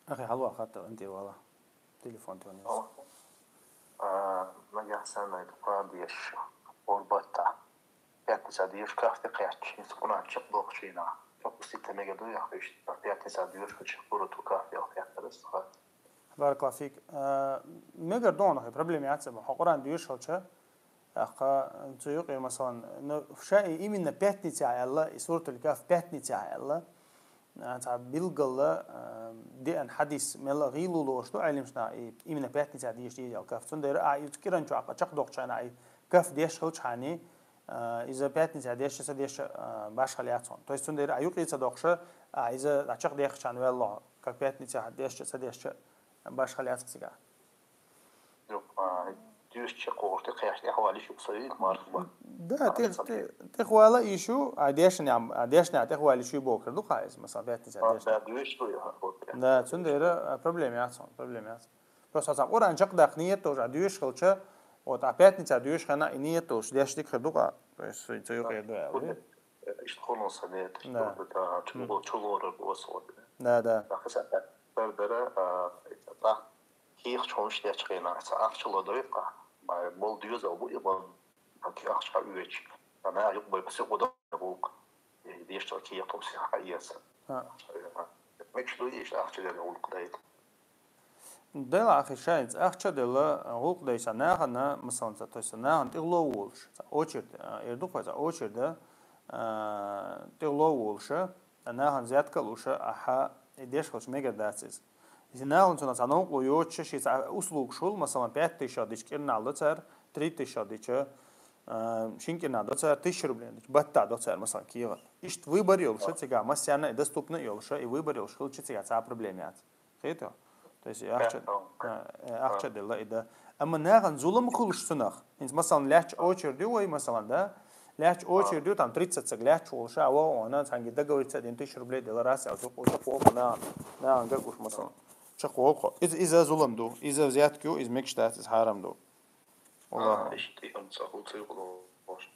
أخي، حلوة خاطر أنت والله. تليفون توني. А, нагахь санна Къуръан деша гӀурбатта. Пятница деша кафте кхаьчча, хӀинца Къуръан чекхдоккхучу хенахь. Пропустить мега ду, я хиш, пятница деша кхача гӀурбату кафте кхаьчча. Баракаллаху фик. А, мегар ду хьуна, хӀай, проблема яц, хьо Къуръан доьшуш хилча, ТӀаккха цу юкъе, масалан, ну, ша и именно пятница аьлла, и Суратуль Кахф пятница аьлла. А, цхьа билггала, а, деана хьадис, мелла гӀийла лоруш ду Ӏилманчаш, и именно пятница деша деза аьлла Кахф. Цундела а, и кӀиранчу чакхдоккхучарна и Кахф деш хилча хьани, а, иза пятница деш, ца деш, а, башхал яц хьона. То есть цундела а юкъе ца доккхуш, а, иза а чакхдехачарна ваьлла, как пятница деш, ца деш, башхал яц цига. Юкъа, дуьйш чакхволуш тӀе кхаьчна тӀехвала йиш ю, со вийта марха бан. Да, тӀе-, тӀе-, тӀехвала йиш ю, а дешна, а дешна тӀехвала йиш ю бохур ду-кх иза, масала, пятница а, дешна. Да, дуьйш ду, я, вот, я. Да, цундела, а, проблема яц хьона, проблема яц. Просто цхьа Къуръан чакхдаккха ният долуш, а дуьйш хилча, вот, а пятница дуьйш хилча, и ният долуш деш дика хир ду-кх, то есть, цу юкъе ду аьлла. Иштта хӀун сан ният, да, иштта да, чу-, мгм, чулорар осо. Да, да. ТӀаккха сан дар дара, а, тӀаккха кехаташ хӀумнаш дечу хенахь, цхьа ахча ладойту-кх, ма, болу доьзал бу и бан, ахча хьаоьцуш, сан наха юкъа бай, пасе гӀо дан гӀуллакх, и дешча кехат хӀума сиха хьаэца. А. Мегаш ду иштта ахча дерг гӀуллакх дайта? Делахь, ахи, ша хӀинца ахча а делла, гӀуллакх дайта нахана, масалан, ца, то есть нахана тӀехула волуш, ца очередь, а, эр ду-кх вай, ца очередь, а, тӀехула волуш, а, нахана взятка а луш, ахьа и деш хилча мегар дац иза. Иза нахана цунах цхьа новкъарло йоцуш, шен цхьа услугаш хуьлу, масалан, пять тысяч дича кӀирнахь до цара, три тысячи дича, а, шин кӀирнахь до цара, тысяча рублей дича, баттахь до цара, масалан, кехат. Иштта выбор йолуш, цигахь массарна а доступно а йолуш, и выбор йолуш хилча, цигахь цхьа а проблема яц. Кхетий? То есть, и ахча, а, э, ахча а делла и да. Амма нахана зулам хуьлуш цунах. ХӀинца, масалан, лаьтташ очередь ю вай, масалан, да? Лаьтташ очередь ю, там, тридцать саг лаьтташ волуш, а вогӀу хьуна, цхьаьнгге договориться а дина, тысяча рублей делла, раз, а, чу-, чу-, чакхволу нахана, нахана ган гуш, масалан. ЧакхволхӀу. Иза, иза зулам ду, иза взятка ю, иза мегаш дац, иза хьарам ду. Валлахьи. А, иштта и хӀума ца хуьлу,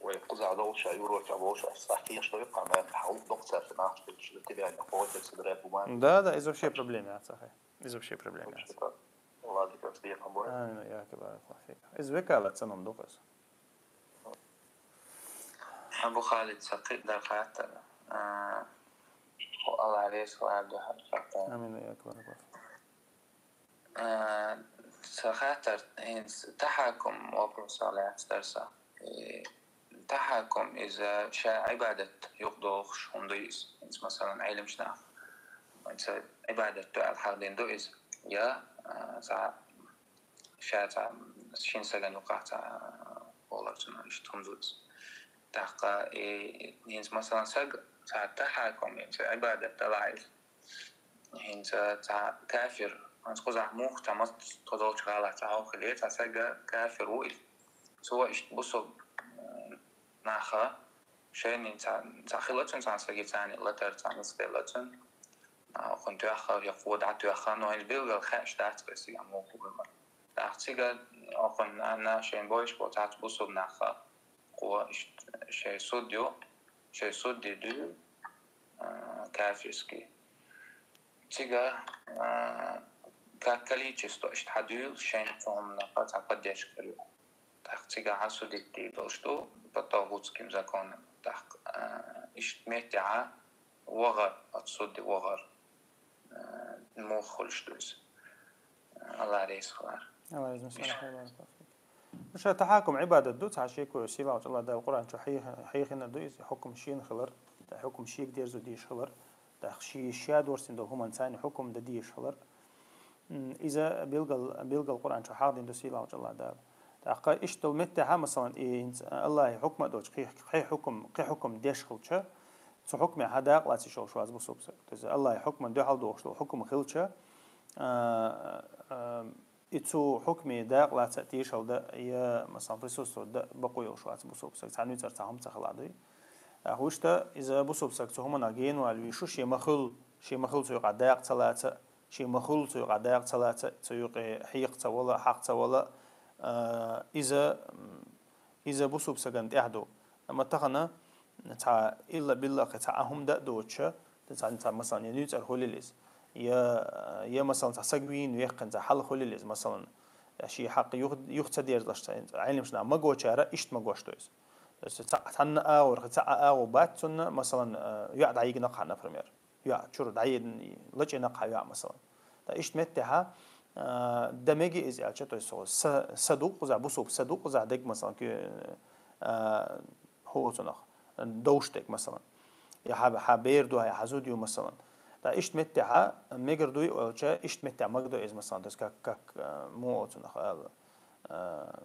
вай кхузахь долуш, юртахь болуш, аса тешаш ду, хьан хьал доккха цаьрца нах чу, тебе не хочется драть бумагу. Да, да, иза вообще проблема яц, ахи. Иза вообще проблема яц. Ладно, как тебе, а, бой. Амин, я, баракаллаху фик. Иза векалат санна ду-кх иза. Абу Халид, сан кхин дар хаттар. А, хӀу Алла реза хилар ду хьан хаттар. Амин, я, баракаллаху фик. А, сан хаттар, хӀинца тахьакум вопросах лаьцна дара сан. И тахьакум иза ша Ӏибадат юкъадохуш хӀума ду иза. ХӀинца, масалан, Ӏилманчу наха, хӀинца Ӏибадат ду аьлла хьахдина ду иза. Я, а, цхьа, ша цхьа шина сагана юкъахь цхьа волар цунах иштта хӀума ду иза. ТӀаккха и хӀинца, масалан, сага цхьа тахьакум, хӀинца Ӏибадат далахь иза. ХӀинца цхьа кафир, хӀинца кхузахь муха цхьа мас-, тхо долчу гӀалахь цхьа хьо хиле, цхьа сага кафир ву иза. Цо иштта бусурба, м, наха, шайна цхьа, цхьа хила цунна цхьа саги царна латар цхьа нисбелла цунна. А, хӀун тоьхна, я кхо дӀатоьхна, но хӀинца билггал хаьаш дац вай цига муха хилар. ТӀаккха цига, а, хӀун нана шайна бойуш бо цхьацца бусурба наха, кхо иштта шайн суд ю, шайн суд ю, а, кафирский. Цига, а, как количество иштта хьадуьйла, шайна цу хӀуманах цхьа поддержка хир ю. ТӀаккха цигахь а судить дийр долуш ду по тагӀутским законам. ТӀаккха, а, иштта меттехь а вахар, оцу суде вахар, а, муха хуьлуш ду иза. Алла реза хилар. Алла реза хилар. Ну, ша тахьакум Ӏибадат ду, цхьа шеко, сийлахьчу Аллах Дала Къуръан чу хьех-, хьехина ду иза, хьукум шена хилар, тӀаккха хьукум шега дерзо дезаш хилар, тӀаккха ши-, ша дорцийна долу хӀуманца хьукум дан дезаш хилар. М, иза билггал, билггал Къуръан чу хьахдина ду сийлахьчу Аллах Дала. ТӀаккха иштта долу меттехь а, масалан, и хӀинца Аллахьан хьукма а доцуш, кхин, кхин хьукум, кхин хьукум деш хилча, цу хьукмехь дакъа лаца йиш йолуш вац бусурба саг. То есть Аллахьан хьукман дуьхьал дохуш долу хьукум хилча, а, а, и цу хьукме дакъа лаца а тешалла дан, я, масалан, присутствовать дан бакъо йолуш вац бусурба саг, цхьа нуьцкъара цхьа хӀума ца хилахь дуй. ТӀаккха вуьшта иза бусурба саг цу хӀуманах генавала везаш ву, шен ма-хуьллу, шен ма-хуьллу цу юкъахь дакъа ца лаца, шен ма-хуьллу цу юкъахь дакъа ца лаца, цу юкъе хьекха ца вала, хьакха ца вала, а, иза, м, иза бусурба сагана тӀехь ду. Амма тахана цхьа илла-билла кхин цхьа а хӀума дан а доцуша, цхьа, цхьа, масалан, я нуьцкъара хуьлийла иза, я, я, масалан, цхьа саг вийна веккхина цхьа хьал хуьлийла иза, масалан, шен хьакъ юха, юха ца дерзалаш цхьа, Ӏилманчу наха магочара иштта магош ду иза. То есть цхьа, цхьанна агӀор, цхьа а агӀо бац цунна, масалан, а, йоӀ дӀайигна-кх хьан, например. ЙоӀ чуьра дӀайигна, лачкъийна-кх хьан йоӀ, масалан. Ткъа иштта меттехь а, а, да меги из аьлча, то есть со, са, са ду кхузахь, бусулба са ду кхузахь дег, масалан, кхы, а, хӀу цунах, довш дег, масалан. Я хьа, хьа бер ду, я хьа зуда ю, масалан. ТӀаккха иштта меттехьа мегар дуй аьлча, иштта меттехьа мага ду из, масалан, то есть как, как, а, муха цунах ала, а,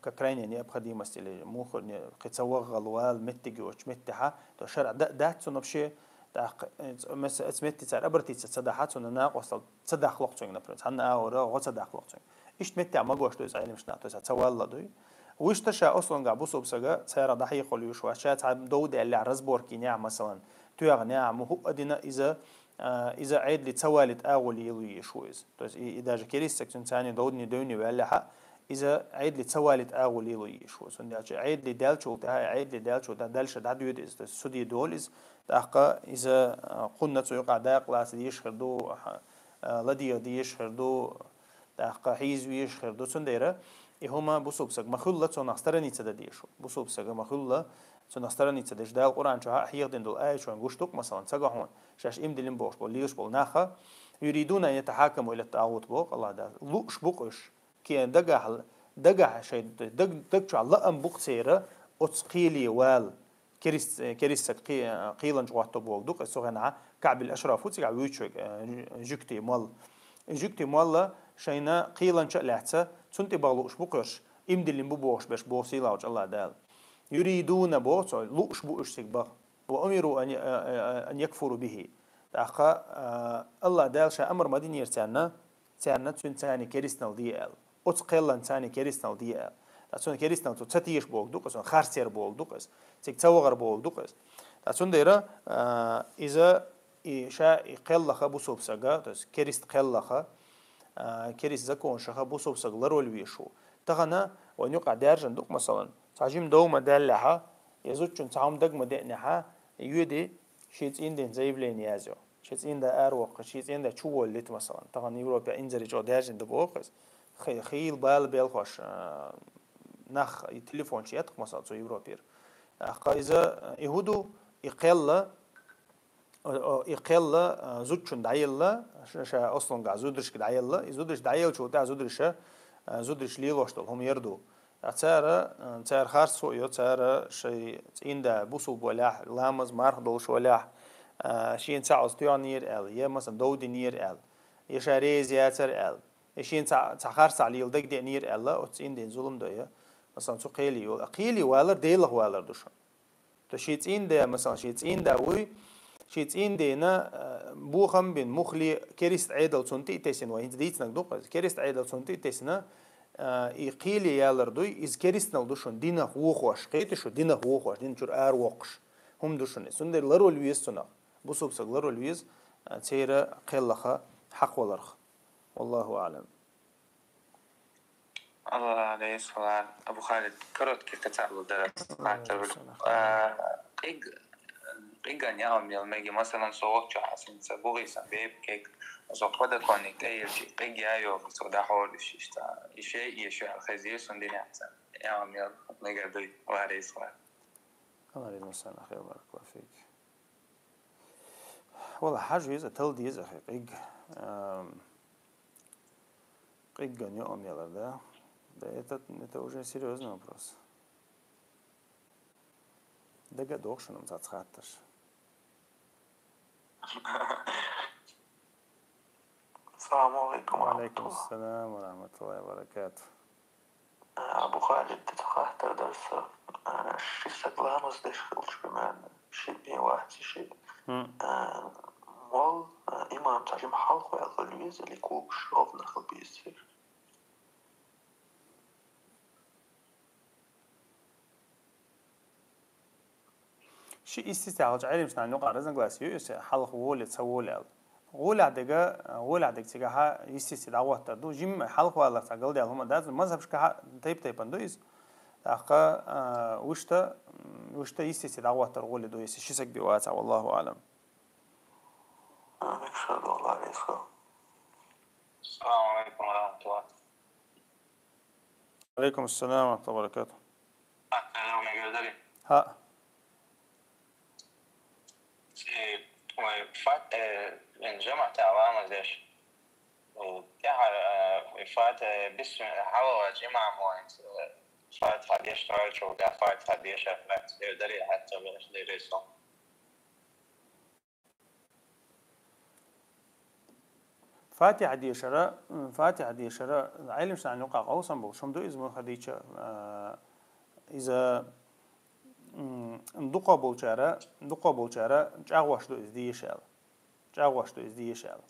как крайняя необходимость или муха не, кхы ца вагӀал вала меттиг йоцу меттехьа, то шарӀ да, дац цунна вообще, тӀаккха, э, ц-, мес-, эц метте цара обратиться ца дахьа, цунна накъостал ца дахлакх цуьнга, например. Цхьанна агӀора гӀо ца дахлакх цуьнга. Иштта меттехь магош ду иза Ӏелимаш нах, то есть цавалла дуй. Вуьшта ша ослунгахь бусулба сага, царах дӀахьекхалуйш вац, ша цхьа дов даьллехь, разборки нехь, масалан, тоьгӀа нехь, ма хӀуъа дина иза, а, иза Ӏедали ца валийта агӀо лело езаш ву иза. То есть и, и даже керист саг цуьнца цхьана довдане девне ваьллехьа, иза Ӏедали ца валийта агӀо лело езаш ву. Цундела аьлча Ӏедали даьллачул тӀаьхьа, Ӏедали даьллачул тӀаьхьа дальше дӀадоьду иза, то есть суде долу иза, тӀаккха иза, а, кхунна цу юкъахь дакъа лаца дезаш хир ду, а, ладегӀа дезаш хир ду, тӀаккха хьийза везаш хир ду. Цундела и хӀума бусулба сага ма хуьлла цунах страница дан дезаш ву. Бусулба сага ма хуьлла цунах страница деш. Дала Къуръан чохь а хьехадина долу аят чохь гуш ду-кх, масалан, ца го хьуна, шаьш иман диллина бохуш болу, лелаш болу наха, «юридуна ан ятахьакаму ила тӀагӀут», боху АллахӀ Дала. Лууш бу-кх уьш. Кхин дагахь, дагахь шайн даг, даг чохь лаам бу-кх церан оцу кхеле вала, керист, керист саг кхе-, кхеланча гӀотто боху ду-кх, цу хенахь КаӀб ибн Ашраф ву цигахь вуьйцуш верг, э, жуьгтийн молла. И жуьгтийн молла шайна кхеланча а лаьцна, цунна тӀе баха лууш бу-кх уьш, иман диллина бу бохуш берш боху сийлахьчу АллахӀ Дала. «Юридуна», боху цо, лууш бу уьш цига баха. «Ва умиру ан, э, э, ан якфуру бихи». ТӀаккха, э, АллахӀ Дала ша амар ма динера царна, царна цуьнца царна керистанал де аьлла. Оцу кхелланца царна керистанал де аьлла. Ткъа цунна керистанал цо ца теша боху ду-кх иза, цунна харцъяр боху ду-кх иза, цига ца вахар боху ду-кх иза. Ткъа цундела, а, иза и ша и кхеллаха бусулба сага, то есть керист кхеллаха, а, керист законашаха бусулба сага ларвала везаш ву. Тахана вайн юкъахь даьржина ду-кх, масалан, цхьа жима дов ма даьллехьа, я зудчунна цхьа хӀума дага ма деанехьа, йоьди, шен цӀийнан ден заявление язйо. Шен цӀийнан да аравоккхуш, шен цӀийнан да чу воллийта, масалан. Тахана Европе инзаре чӀогӀа даьржина ду боху иза. Хи-, хийла бала белхош, а, нах и телефонаш еттакх, масалан, цу Европера. ТӀаккха иза, а, и хӀу ду, и кхелла, о, о, и кхелла, а, зудчунна дӀаелла, ша, ша ослунгахь зударшка дӀаелла, и зударш дӀаеллачул тӀаьхьа зударша, а, зударша лелош долу хӀума яр ду. Ткъа цара, а, цара харцо а йо, цара шайн цӀийнан да бусулба валахь, ламаз, марха долуш валахь, а, шена цхьаъ оцу тоьхнера аьлла, я, масалан, дов динера аьлла, я ша реза яцара аьлла, я шена цхьа, цхьа харцахь лела дагадеанера аьлла, оцу цӀийнан ден зулам до я, масалан, цу кхеле йолу. А кхеле валар Делах валар ду шуна. То шен цӀийнан да, масалан, шен цӀийнан да вуй, шен цӀийнан дена, а, бохам бина, муххале, керист Ӏедал цунна тӀе а тесина вай, хӀинца дийцинарг ду-кх иза, керист Ӏедал цунна тӀе а тесина, а, и кхеле ялар дуй, иза керистанал ду шуна динах вохош, кхетий шу, динах вохош, дин чуьра аравоккхуш хӀума ду шуна иза. Цундела ларвала веза цунах. Бусулба саг ларвала веза, а, церан кхеллаха хьакхаваларх. Валлаху аӀлам. Аллахь реза хуьлда. Абу Халид, короткий кхин цхьа хӀума дара ас хаттар. Алейкум салам. А, къиг-, къиган яа мел меги, масалан, со волчохь хьасинца бугӀий сан бепиг, со подоконник тӀе йилчи, къиг яа йогӀу, со дӀахьор уьш иштта. И шей, и шей хезира сан динехь сан. Яа мел мегар дуй, Аллахь реза хуьлда. Аллахь реза хуьлда, ахи, баракаллаху фик. Валла, хьажа веза, тала деза, ахи, къиг. Ам, Къигган йоам ялар, да? Да, это, это уже серьёзный вопрос. Дага доху шуна цаца хаттарш. Салам алейкум. Ва алейкум ассалам ва рахматуллахи ва баракатух. Абу Халид, тӀе ца хаттар дара сан, а, ши саг ламаз деш хилча, примерно, ши бен вац ши. Мгм. А, молла, а, имам цхьа жима хьалха ваьлла хила веза или когаш ровно хила беза церан? Ши истици хьалча Ӏелимаш нахана юкъа разногласие ю, иза хьалха воле, ца воле аьлла. ГӀолехь дега, гӀолехь дега цигахьа истици дӀагӀоттар ду. Жимма хьалха валар цхьа галдаьлла хӀума дац, мазхабашкахьа тайп-тайпана ду иза. ТӀаккха, а, вуьшта, м, вуьшта истици дӀагӀоттар гӀоле ду, если ши саг бен вацахь, валлаху аӀлам. Амин, иншааллахь, Аллахь реза хуьлда. Салам алейкум ва рахматуллах. Алейкум ассалам ва рахматуллахи ва баракатух. А, э, мегар дарий? ХӀаъ. Э, вай фат-, э, эн жамаӀатехь ламаз деш, э, тӀаьхьара, э, Фатихьа бисмилла хьалаваьлча имам вац, э, Фатихьа дешаш ваьлча, Фатихьа дешаш вац, э, даре хьаца веш дересо. Фатихьа дешара, м, Фатихьа дешара, Ӏилманчийн юкъа къовсам болуш хӀума ду иза, муха дийча, а, иза, м, дукха болчара, дукха болчара чӀагӀош ду иза деша аьлла. ЧӀагӀош ду иза деша аьлла.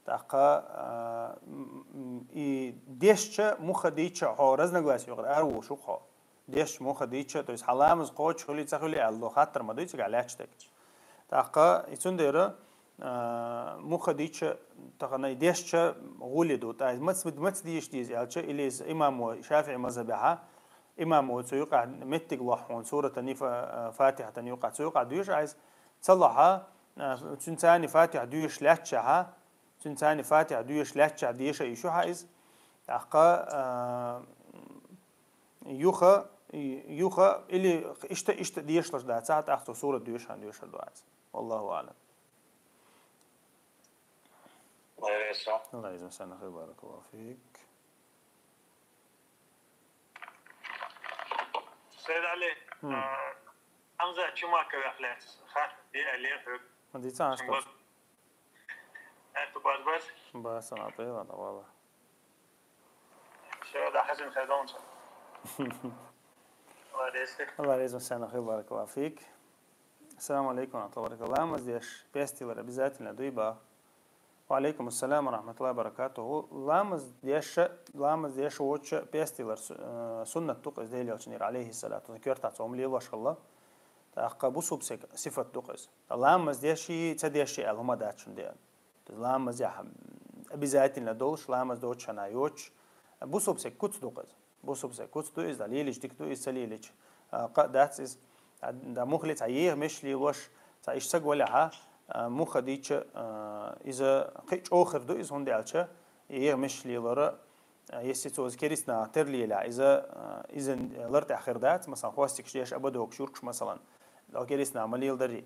ТӀаккха, а, м, м, и дешча, муха дийча хьо разногласие йокъар ара вуш ву хьо. Дешча, муха дийча, то есть хьа ламаз кхочуш хуьлий, ца хуьлий аьлла, хаттар ма дуй цигахь лаьтташ дерг. ТӀаккха, и цундела, а, муха дийча, тахана и дешча гӀули ду, тӀа мац-, мац дийш дийза аьлча, или иза имамо ШафиӀи мазхабехьа, имамо цу юкъахь меттиг лохь хьуна, суратани фа-, а, Фатихьатани юкъахь, цу юкъахь дуьйш айс, ца лохьа, а, цуьнан царни Фатихьа дуьйш лаьтташехьа, цуьнан царни Фатихьа дуьйш лаьтташехь деша йиш ю хьа иза. ТӀаккха, а, юха, юха, или иштта, иштта дешалаш дац, а тӀаккха цо сурат доьшан доьшар ду аца. Валлаху аълам. Аллах иза сана хир, баракаллаху фик. Сайд Али, Хм. а, Хамза Чумаковех лаьцна хаттар де аьлла хьоьга. Ма дийца, аш Шунгар. Каш. Аьтту баз баз. Ба, сана тӀе, ладно, вала. Всё, да, хазин хадон. Молодец ты. Аллах реза сана хир, баракаллаху фик. Ассаламу алейкум ва рахматуллахи ва баракатух. Ламаз деш пестилар обязательно дуй ба? Ва алейкум ассалам ва рахматуллахи ва баракатух. Ламаз деша, ламаз деша воча пестилар су-, э, суннат ду-кх иза Делан Элчанера, алейхи салату ва салам, коьртах цо хӀума лелош хилла. ТӀаккха бусулба сага сифат ду-кх иза. Ламаз деши, ца деши аьлла хӀума дац шун деана. Ламаз яха обязательно долуш, ламаз доцуш хьана йоцуш. Бусулба сага куц ду-кх иза. Бусулба сага куц ду иза, да, лелича дика ду иза, ца лелича, а, кхаъ дац иза. А, да, мухли цхьа еха меш лелош, цхьа иштта саг валехьа, а, муха дийча, а, иза кхин чӀогӀа хир ду иза, хӀунда аьлча, еха меш лелора, а, если цо иза керистанах тера лелехь, иза, а, иза лар тӀехь хир дац, масалан, хвостикаш деш, абадокаш юркаш, масалан, дал керистанах ма леладарий.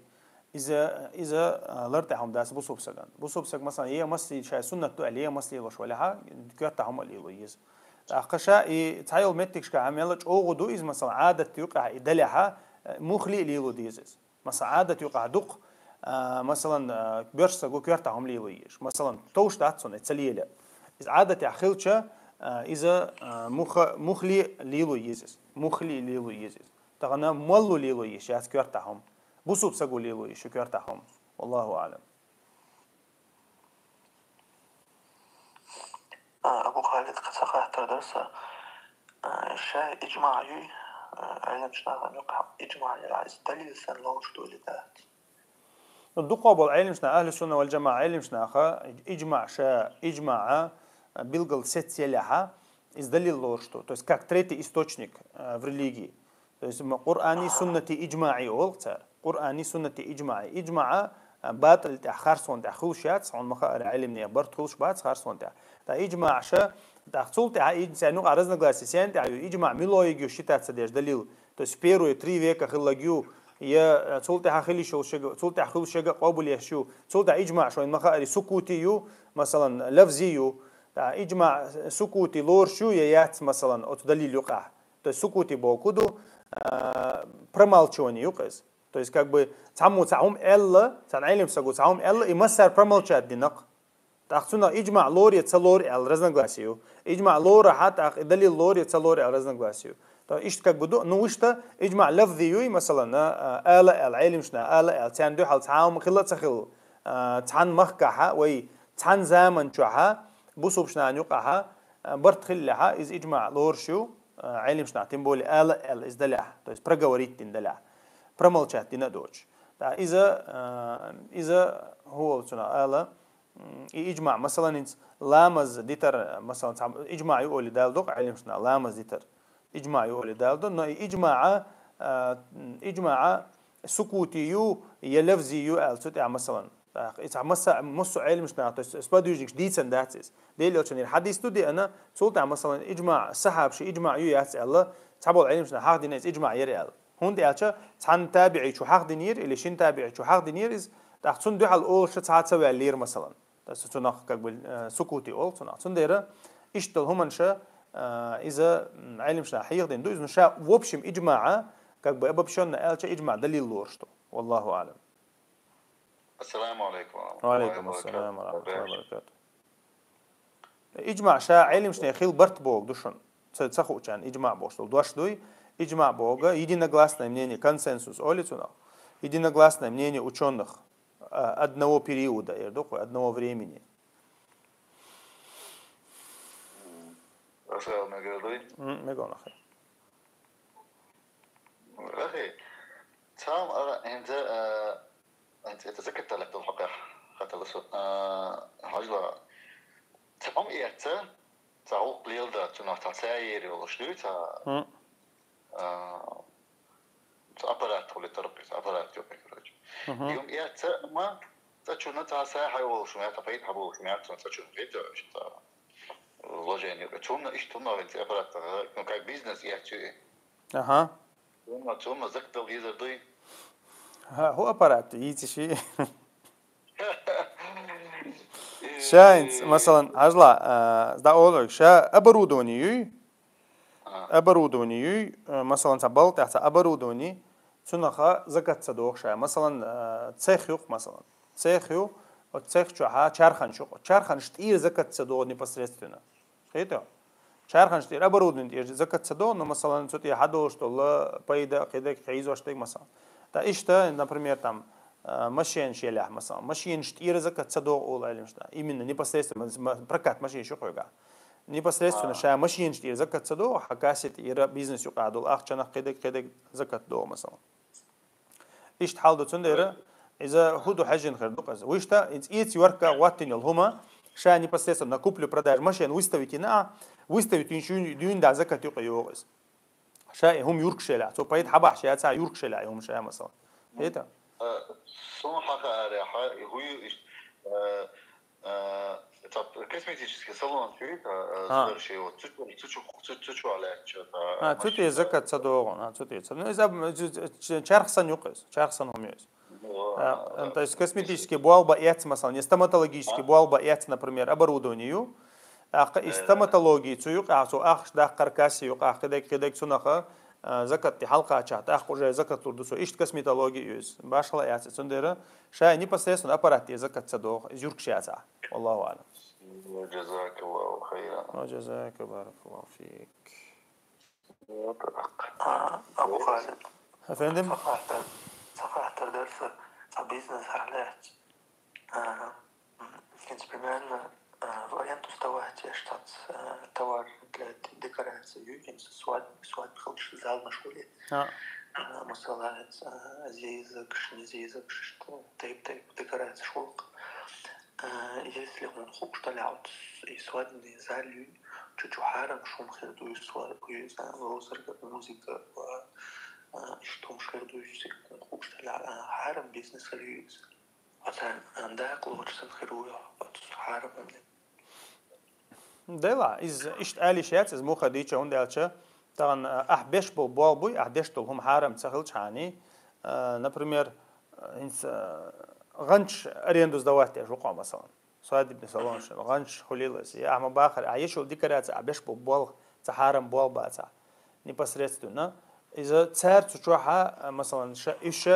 Иза, иза, а, лар тӀехь хӀума дац бусулба саган. Бусулба саг, масалан, еха мас лийла шай суннат ду аьлла, еха мас лелош валехьа, коьртах хӀума лело еза. ТӀаккха ша и цхьайолу меттигашка хьа мелла чӀогӀа ду иза, масалан, Ӏадат юкъахь и далехьа, э, мухли а лело деза иза. Масалан, Ӏадат юкъахь дукха, а, масалан, а, боьрша саго коьртах хӀума лело езаш. Масалан, товш дац цунна, ца лела. Иза Ӏадатехь хилча, а, иза, а, муха-, мухли лело еза иза. Мухли лело еза иза. Тахана молло лело езаш яц коьртах хӀума. Бусулба саго лело езаш ю коьртах хӀума. Валлаху аълам. А, Абу Халид, кхин цхьа хаттар дара сан. А, шай иджмаъ юй, а, Ӏилманчу нахана юкъахь иджмаъ яра, иза далил санна лоруш ду или дац? Ну, дукха болу Ӏилманчу наха, ахьлу сунна вал джамаъа Ӏилманчу наха, иджмаъ ша, иджмаъ, а, билггал сецца елехьа, иза далил лоруш ду. То есть как третий источник, а, в религии. То есть ма-, Къуръани, суннати, иджмаъи олу цара. Къуръани, суннати, иджмаъи. Иджмаъ, а, батӀал тӀехь, харцон тӀехь хуьлуш яц, хьуна ма хаара, Ӏилманех барт хуьлуш бац харцон тӀехь. ТӀа иджмаъ ша, тӀаккха цул тӀехьа и-, царна юкъа разногласие сен тӀехь ю, иджмаъ муьлхачо ю считаться деш далил. То есть первые три века хиллаг ю, я, а, цул тӀехьа хила йиш йолу шега, цул тӀехьа хуьлу шега къобал еш ю. Цул тӀехьа иджмаъ шайна ма хаара, сукути ю, масалан, лафзи ю. ТӀа иджмаъ сукути лоруш ю, я яц, масалан, оцу далил юкъахь. То есть сукути бохург ду, а, промалчивание ю-кх иза. То есть как бы цхьаммо цхьа хӀума аьлла, цхьана Ӏелим саго цхьа хӀума аьлла, и массара промолчать динакх. ТӀаккха цунах иджмаъ лору я ца лору аьлла разногласие ю. Иджмаъ лору хьа, тӀаккха и далил лору я ца лору аьлла разногласие ю. То иштта как бы ду, ну, иштта иджмаъ лафзи юй, масалан, а, а, ала аьлла, Ӏелимаш наха ала аьлла, царна дуьхьал цхьа хӀума хилла а ца хилла, а, цхьана махкахьа вай цхьана заман чохьа, бусулбаш нахана юкъахьа, а, барт хиллехьа, иза иджмаъ лоруш ю, а, Ӏелимаш наха, тем более ала аьлла иза далехь, то есть проговорить дина далехь, промолчать дина а доцуш. ТӀа иза, а, иза хӀу олу цунах ала, м, и иджмаъ, масалан, хӀинца ламаз дитар, масалан, цхьа иджмаъ ю олий даладо-кх Ӏелимаш наха ламаз дитар. Иджмаъ ю олий даладо, но и иджмаъа, а, иджмаъа сукути ю, я лафзи ю аьлла цу тӀехь, масалан. ТӀаккха и цхьа масса, массо а Ӏелимаш наха, то есть сподвижникаш дийцина дац иза. Делан Элчанера хьадис ду деана, цул тӀехь, масалан, иджмаъ, сахьабаша иджмаъ ю яц аьлла, цхьаболу Ӏелимаш наха хьахдина иза иджмаъ яра аьлла. ХӀунда аьлча цхьана табиӀичо хьахдинера или шина табиӀичо хьахдинера иза, тӀаккха цунна дуьхьал олуш цхьа а ца ваьллера, масалан. То есть цунах как бы, э, сукути олу цунах. Цундела Иштта хӀуманаш, а, иза, м, Ӏелимашта хьехадина ду, иза, ну, ша, в общем, иджмаӀ, как бы обобщённо аьлча, иджмаӀ далил лоруш ду. Валлаху аӀлам. Ассаламу алейкум ва рахматуллахи ва баракатух. Ва алейкум ассалам ва рахматуллахи ва баракатух. ИджмаӀ ша Ӏелимашта хила барт бохург ду шуна. Ца, ца хуучарна иджмаӀ бохуш дола дош дуй. ИджмаӀ бохург единогласное мнение, консенсус оал цунах. Единогласное мнение учёных, а, одного периода, эр ду-кх вай, одного времени. М, мегаш да? М, мегаш да. Ахи, цхьа хӀама ара хӀинца, а, хӀинца это закат талаб долу хьокъехь хаттар ду сан. А, хьажал, цхьа хӀума эцна, цхьа гӀуллакх леладаьча, цунах цхьа саер йолуш дуй, цхьа, М. а, цхьа аппарат хуьлуьйтур, цхьа аппарат ю, короче. Мгм. И хӀума эцна, амма цхьа чунна цхьа сахьа хьайолуш хӀума яц, цхьа пайда хьаболуш хӀума яц, цхьа чунна хета, цхьа вложение ю. Цунна иштта хӀума хӀинца аппарат, ну, как бизнес эцна ю и. Аха. Цунна, цунна закат дала дезар дуй? Ха, хӀун аппарат йийци ши? Ша хӀинца, масалан, хьажал, а, дӀаолу, ша оборудование юй? А. Оборудование юй, а, масалан, цхьа балха тӀехь цхьа оборудование, цунах закат ца догӀу ша. Масалан, а, цех ю-кх, масалан. Цех ю, оцу цех чохь чарханаш ю-кх. Чарханаш тӀера закат ца догӀу непосредственно. Хетий? Чарханаш тӀера, оборудование тӀера закат ца догӀу, но, масалан, цу тӀера хьадолуш долу пайда, кхидерг, хьийзош дерг, масалан. Ткъа иштта, например, там, а, машенаш елахь, масалан. Машенаш тӀера закат ца догӀу олу Ӏелимаша. Именно непосредственно ма-, прокат машенаш ю хьоьгахь. Непосредственно А. ша машенаш тӀера закат ца догӀу, хьан кассе тӀера бизнес юкъахь долу ахчанах, кхидерг, кхидерг закат догӀу, масалан. Иштта хьал ду, цундела иза хӀун ду хьаьжжина хир ду-кх иза. Вуьшта, иза эца йорка гӀоттина йолу хӀума, ша непосредственно на куплю-продажу машен выставить йина ахь, выставить йинчу дуьйна дӀа закат юкъа йогӀу иза. Ша и хӀума юркаш елахь, цо пайда хьабахьаш яцахь, юркаш елахь и хӀума ша, масалан. Хета? Э, суна хьан хаарехь, и хӀун ю иштта, э, А, цхьа косметический салон чуьйта, а, А. Сударши, вот, цу чу, цу чу, цу, цу чу лаьттача, а, А, цу тӀе машина. Закат ца догӀу, а, цу тӀе ца. Ну, иза, м, ч-, ч-, чарх санна ю-кх иза, чарх санна хӀума ю иза. Ну, А, а, то есть косметический болх бан эцна, масалан, я стоматологический А. болх бан эцна, например, оборудование ю. ТӀаккха и Э. стоматология цу юкъахь, цу ахча даккхар кассе юкъахь, кхидерг, кхидерг цунах, а, закат тӀе хьалакхачахь, тӀаккха уже закат лур ду цо. Иштта косметология ю иза. Башхала яц иза. Цундела ша непосредственно аппарат тӀе закат ца догӀу, иза юркаш яцахь. Валлаху аӀлам. Ва джазакаллаху хайран. Ва джазака, баракаллаху фик. А, Абу Халид. Эфендим? Цхьа хаттар, цхьа хаттар дара сан, цхьа бизнес хьалаьцна. А, м, хӀинца примерно, а, в аренду сдавать еш цхьацца, а, товар для д-, декорации ю, хӀинца свадьбы, свадьбы хилча зал машгуле. А. А, масала, а, зезагаш, не зезагаш, иштта тайп-тайп декорацеш хӀокху. А, если хьуна хууш далахь, вот и свадебный зал ю, чу-чу хьарам шуна хир ду и сва-, и за-, ловзарга, музыка, ва, а, иштта хӀумаш хир ду, хьуна хууш далахь, а, хьарам бизнес хир ю иза. Оцу, а, дакъа лоцуш санна хир ву, оцу хьарам хӀума. Делахь, иза иштта ала йиш яц, иза муха дийча, хӀунда аьлча, тахана, а, ахь беш болу болх буй, ахь деш долу хӀума хьарам ца хилчхьана, а, например, а, хӀинца, а, гӀанташ аренду сдавать еш ву-кх, масалан. Свадебный салон шен, гӀанташ хуьлийла иза. Я ахь ма-баххара, ахь еш йолу декораци, ахь беш болу болх, цхьа хьарам болх бацахь. Непосредственно. Иза цара цу чохь, а, масалан, ша, уьш,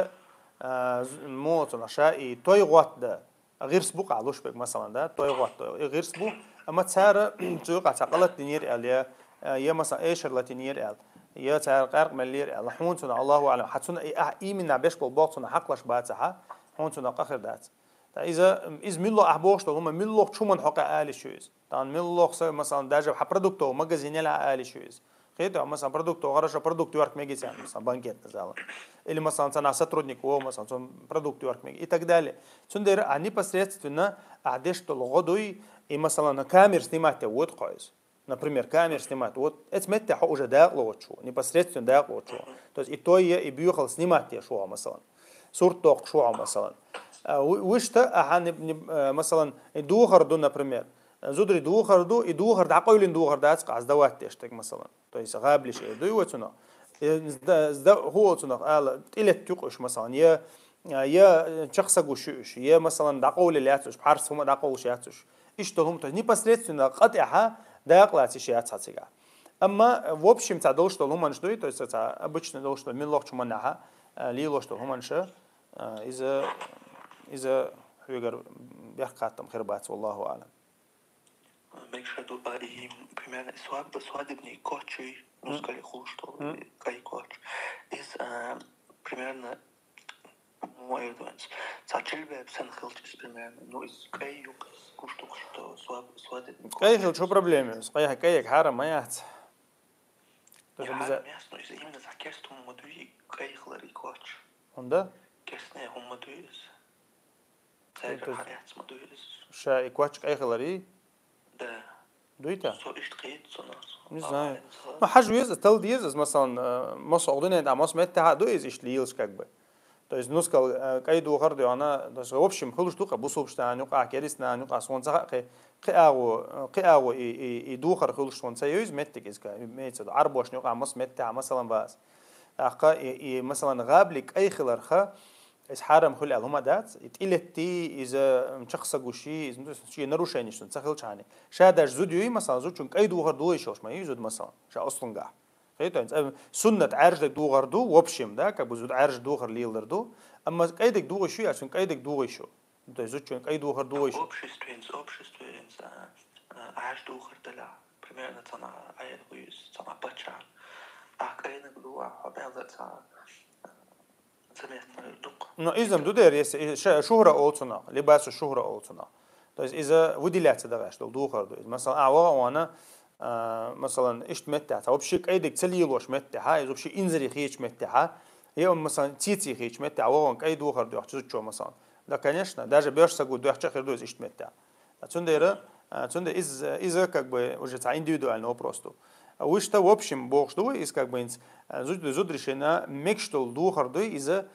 а, з-, муха цунах ша и той гӀоттадан гӀирс бу-кх ахь луш берг, масалан, да, той гӀоттадан и гӀирс бу, амма цара цу юкъахь цхьа къа латийнера аьлла, я, я, масалан, эшар латийнера аьлла, я цара къаьркъа меллера аьлла, хьуна цунах, Аллаху аӀлам, хьан цунах и ахь именно беш болу болх цунах хьакхалуш бацахь, хьуна цунах къа хир дац. Ткъа иза, иза муьлхха ахь бохуш долу хӀума, муьлххачу хӀуманна хьокъехь ала йиш ю иза. Тахана муьлхха са, масалан, даже хьан продуктовый магазин елахь ала йиш ю иза. Хетий, масалан, продуктовый, хорошо, продукт йохка мега царна, масалан, банкетный зала. Или, масалан, цхьа нах сотрудник ву, масалан, цунна продукт йохка мега и так далее. Цундела ахь непосредственно ахь деш долу гӀо дуй, и, масалан, камера снимать де воду-кх хьо иза. Например, камера снимать. Вот эцу метте хьо уже дакъа лоцуш ву, непосредственно дакъа лоцуш ву. То есть и той я, и боьхалла снимать деш ву хьо, масалан. Сурт доккхуш ву хьо, масалан. А, ву-, вуьшта, ахьа, не, не, э, масалан, и духар ду, например. Зударий духар ду, и духар дӀакъевлина духар дац-кх ахь сдавать деш дерг, масалан. То есть гӀаблиш эр дуй вай цунах. Э, сда-, сда-, хӀун олу цунах ала, тӀелетта ю-кх уьш, масалан, я, я чекхсагӀуш ю уьш, я, масалан, дӀакъовлийла яц уьш, пхьарс хӀума дӀакъовлуш яц уьш. Иштта хӀума, то есть непосредственно къа тӀехь, Дакъа лаца йиш яц хьа цигахь. Амма, в общем, цхьа долуш долу хӀуманаш дуй, то есть цхьа обычно долуш долу миллахчу манахьа, а, лелош долу хӀуманаш, а, иза, иза хьоьгара бехк хаттам хир бац, валлаху аълам. Мегаш ду, а, и, примерно, свадьба, свадебный коч, ну, скорее, хуш, что ли, кай коч. Из, а, примерно, по-моему, цхьа чилбе санна хилча, из примерно, ну, из кай юкъа, из гуш ду, что свадьба, свадебный коч. Кай хилча, проблема из. Кай, кай хьарам ма яц. Яхьа, яхьа, из именно цхьа керста хӀума ма дуй, кай хилар и коч. ХӀунда? Керстане хӀума ма дуй из. Цаьрга хьаэцна ма дуй иза. Ша и коч кӀай хиларий? Да. Дуй-те? Со иштта кхета цунах. Не знаю. Ну, хьажа веза, тала деза, масалан, э, масса гӀо дуьнен тӀа масса меттехьа а ду иза иштта лелаш как бы. То есть, ну, скал, э, кӀай духар дуьхьана, то есть, в общем, хуьлуш ду-кха бусулбаштан юкъахь, керистанан юкъахь, суна ца хаьа кхе, кхин агӀо, э, кхин агӀо и, и, и духар хуьлуш суна ца йойза меттиг иза, имеется в виду, Ӏарбошна юкъахь масса меттехьа, масалан, бац. ТӀаккха и, и, масалан, гӀабли кӀай хиларха, иза хьарам хуьлу аьлла хӀума дац, и тӀилетти, иза чекх са гуши, иза, ну, шен нарушенеш ца хилчхьана. Ша даже зуда юй, масалан, зудчун кӀай духар ду йиш йолуш ма юй зуда, масалан, ша ослунгахь. Кхетий, ца-, суннат Ӏаьржа духар ду, в общем, да, как бы зуда Ӏаьржа духар лелар ду, амма кӀайдиг дугӀуш ю, я цун кӀайдиг дугӀуш ю. Ну, то есть зудчун кӀай духар дугӀуш ю. Обществе, обществе, а, а, Ӏаьржа духар далахь, примерно, цхьана Ӏаьржа хуьйсу, цхьана паччахь. А кӀайниг ду, а, хьо баьлла цхьа, а, Ца меттара дукха. Ну, иза-м ду дера, если и ша-, шухра олу цунах, либасу шухра олу цунах. То есть иза выделяться дагӀаш долу духар ду. Иза, масалан, а, ваха вана, а, масалан, иштта меттехь, цхьа вообще кӀайдиг ца лелош меттехь, а, иза вообще инзаре хечу меттехь, а, я, масалан, цеций хечу меттехь, ваха вана кӀай духар дуьхьа зудчо, масалан. Да, конечно, даже боьрша сагу дуьхьа хир ду иза иштта меттехь. Цундела, а, цундела иза, иза как бы уже цхьа индивидуальный вопрос ду. А вуьшта, в общем, бохуш ду вай, иза как бы инц, а, зуд-, зударшина мегаш долу духар дуй, иза,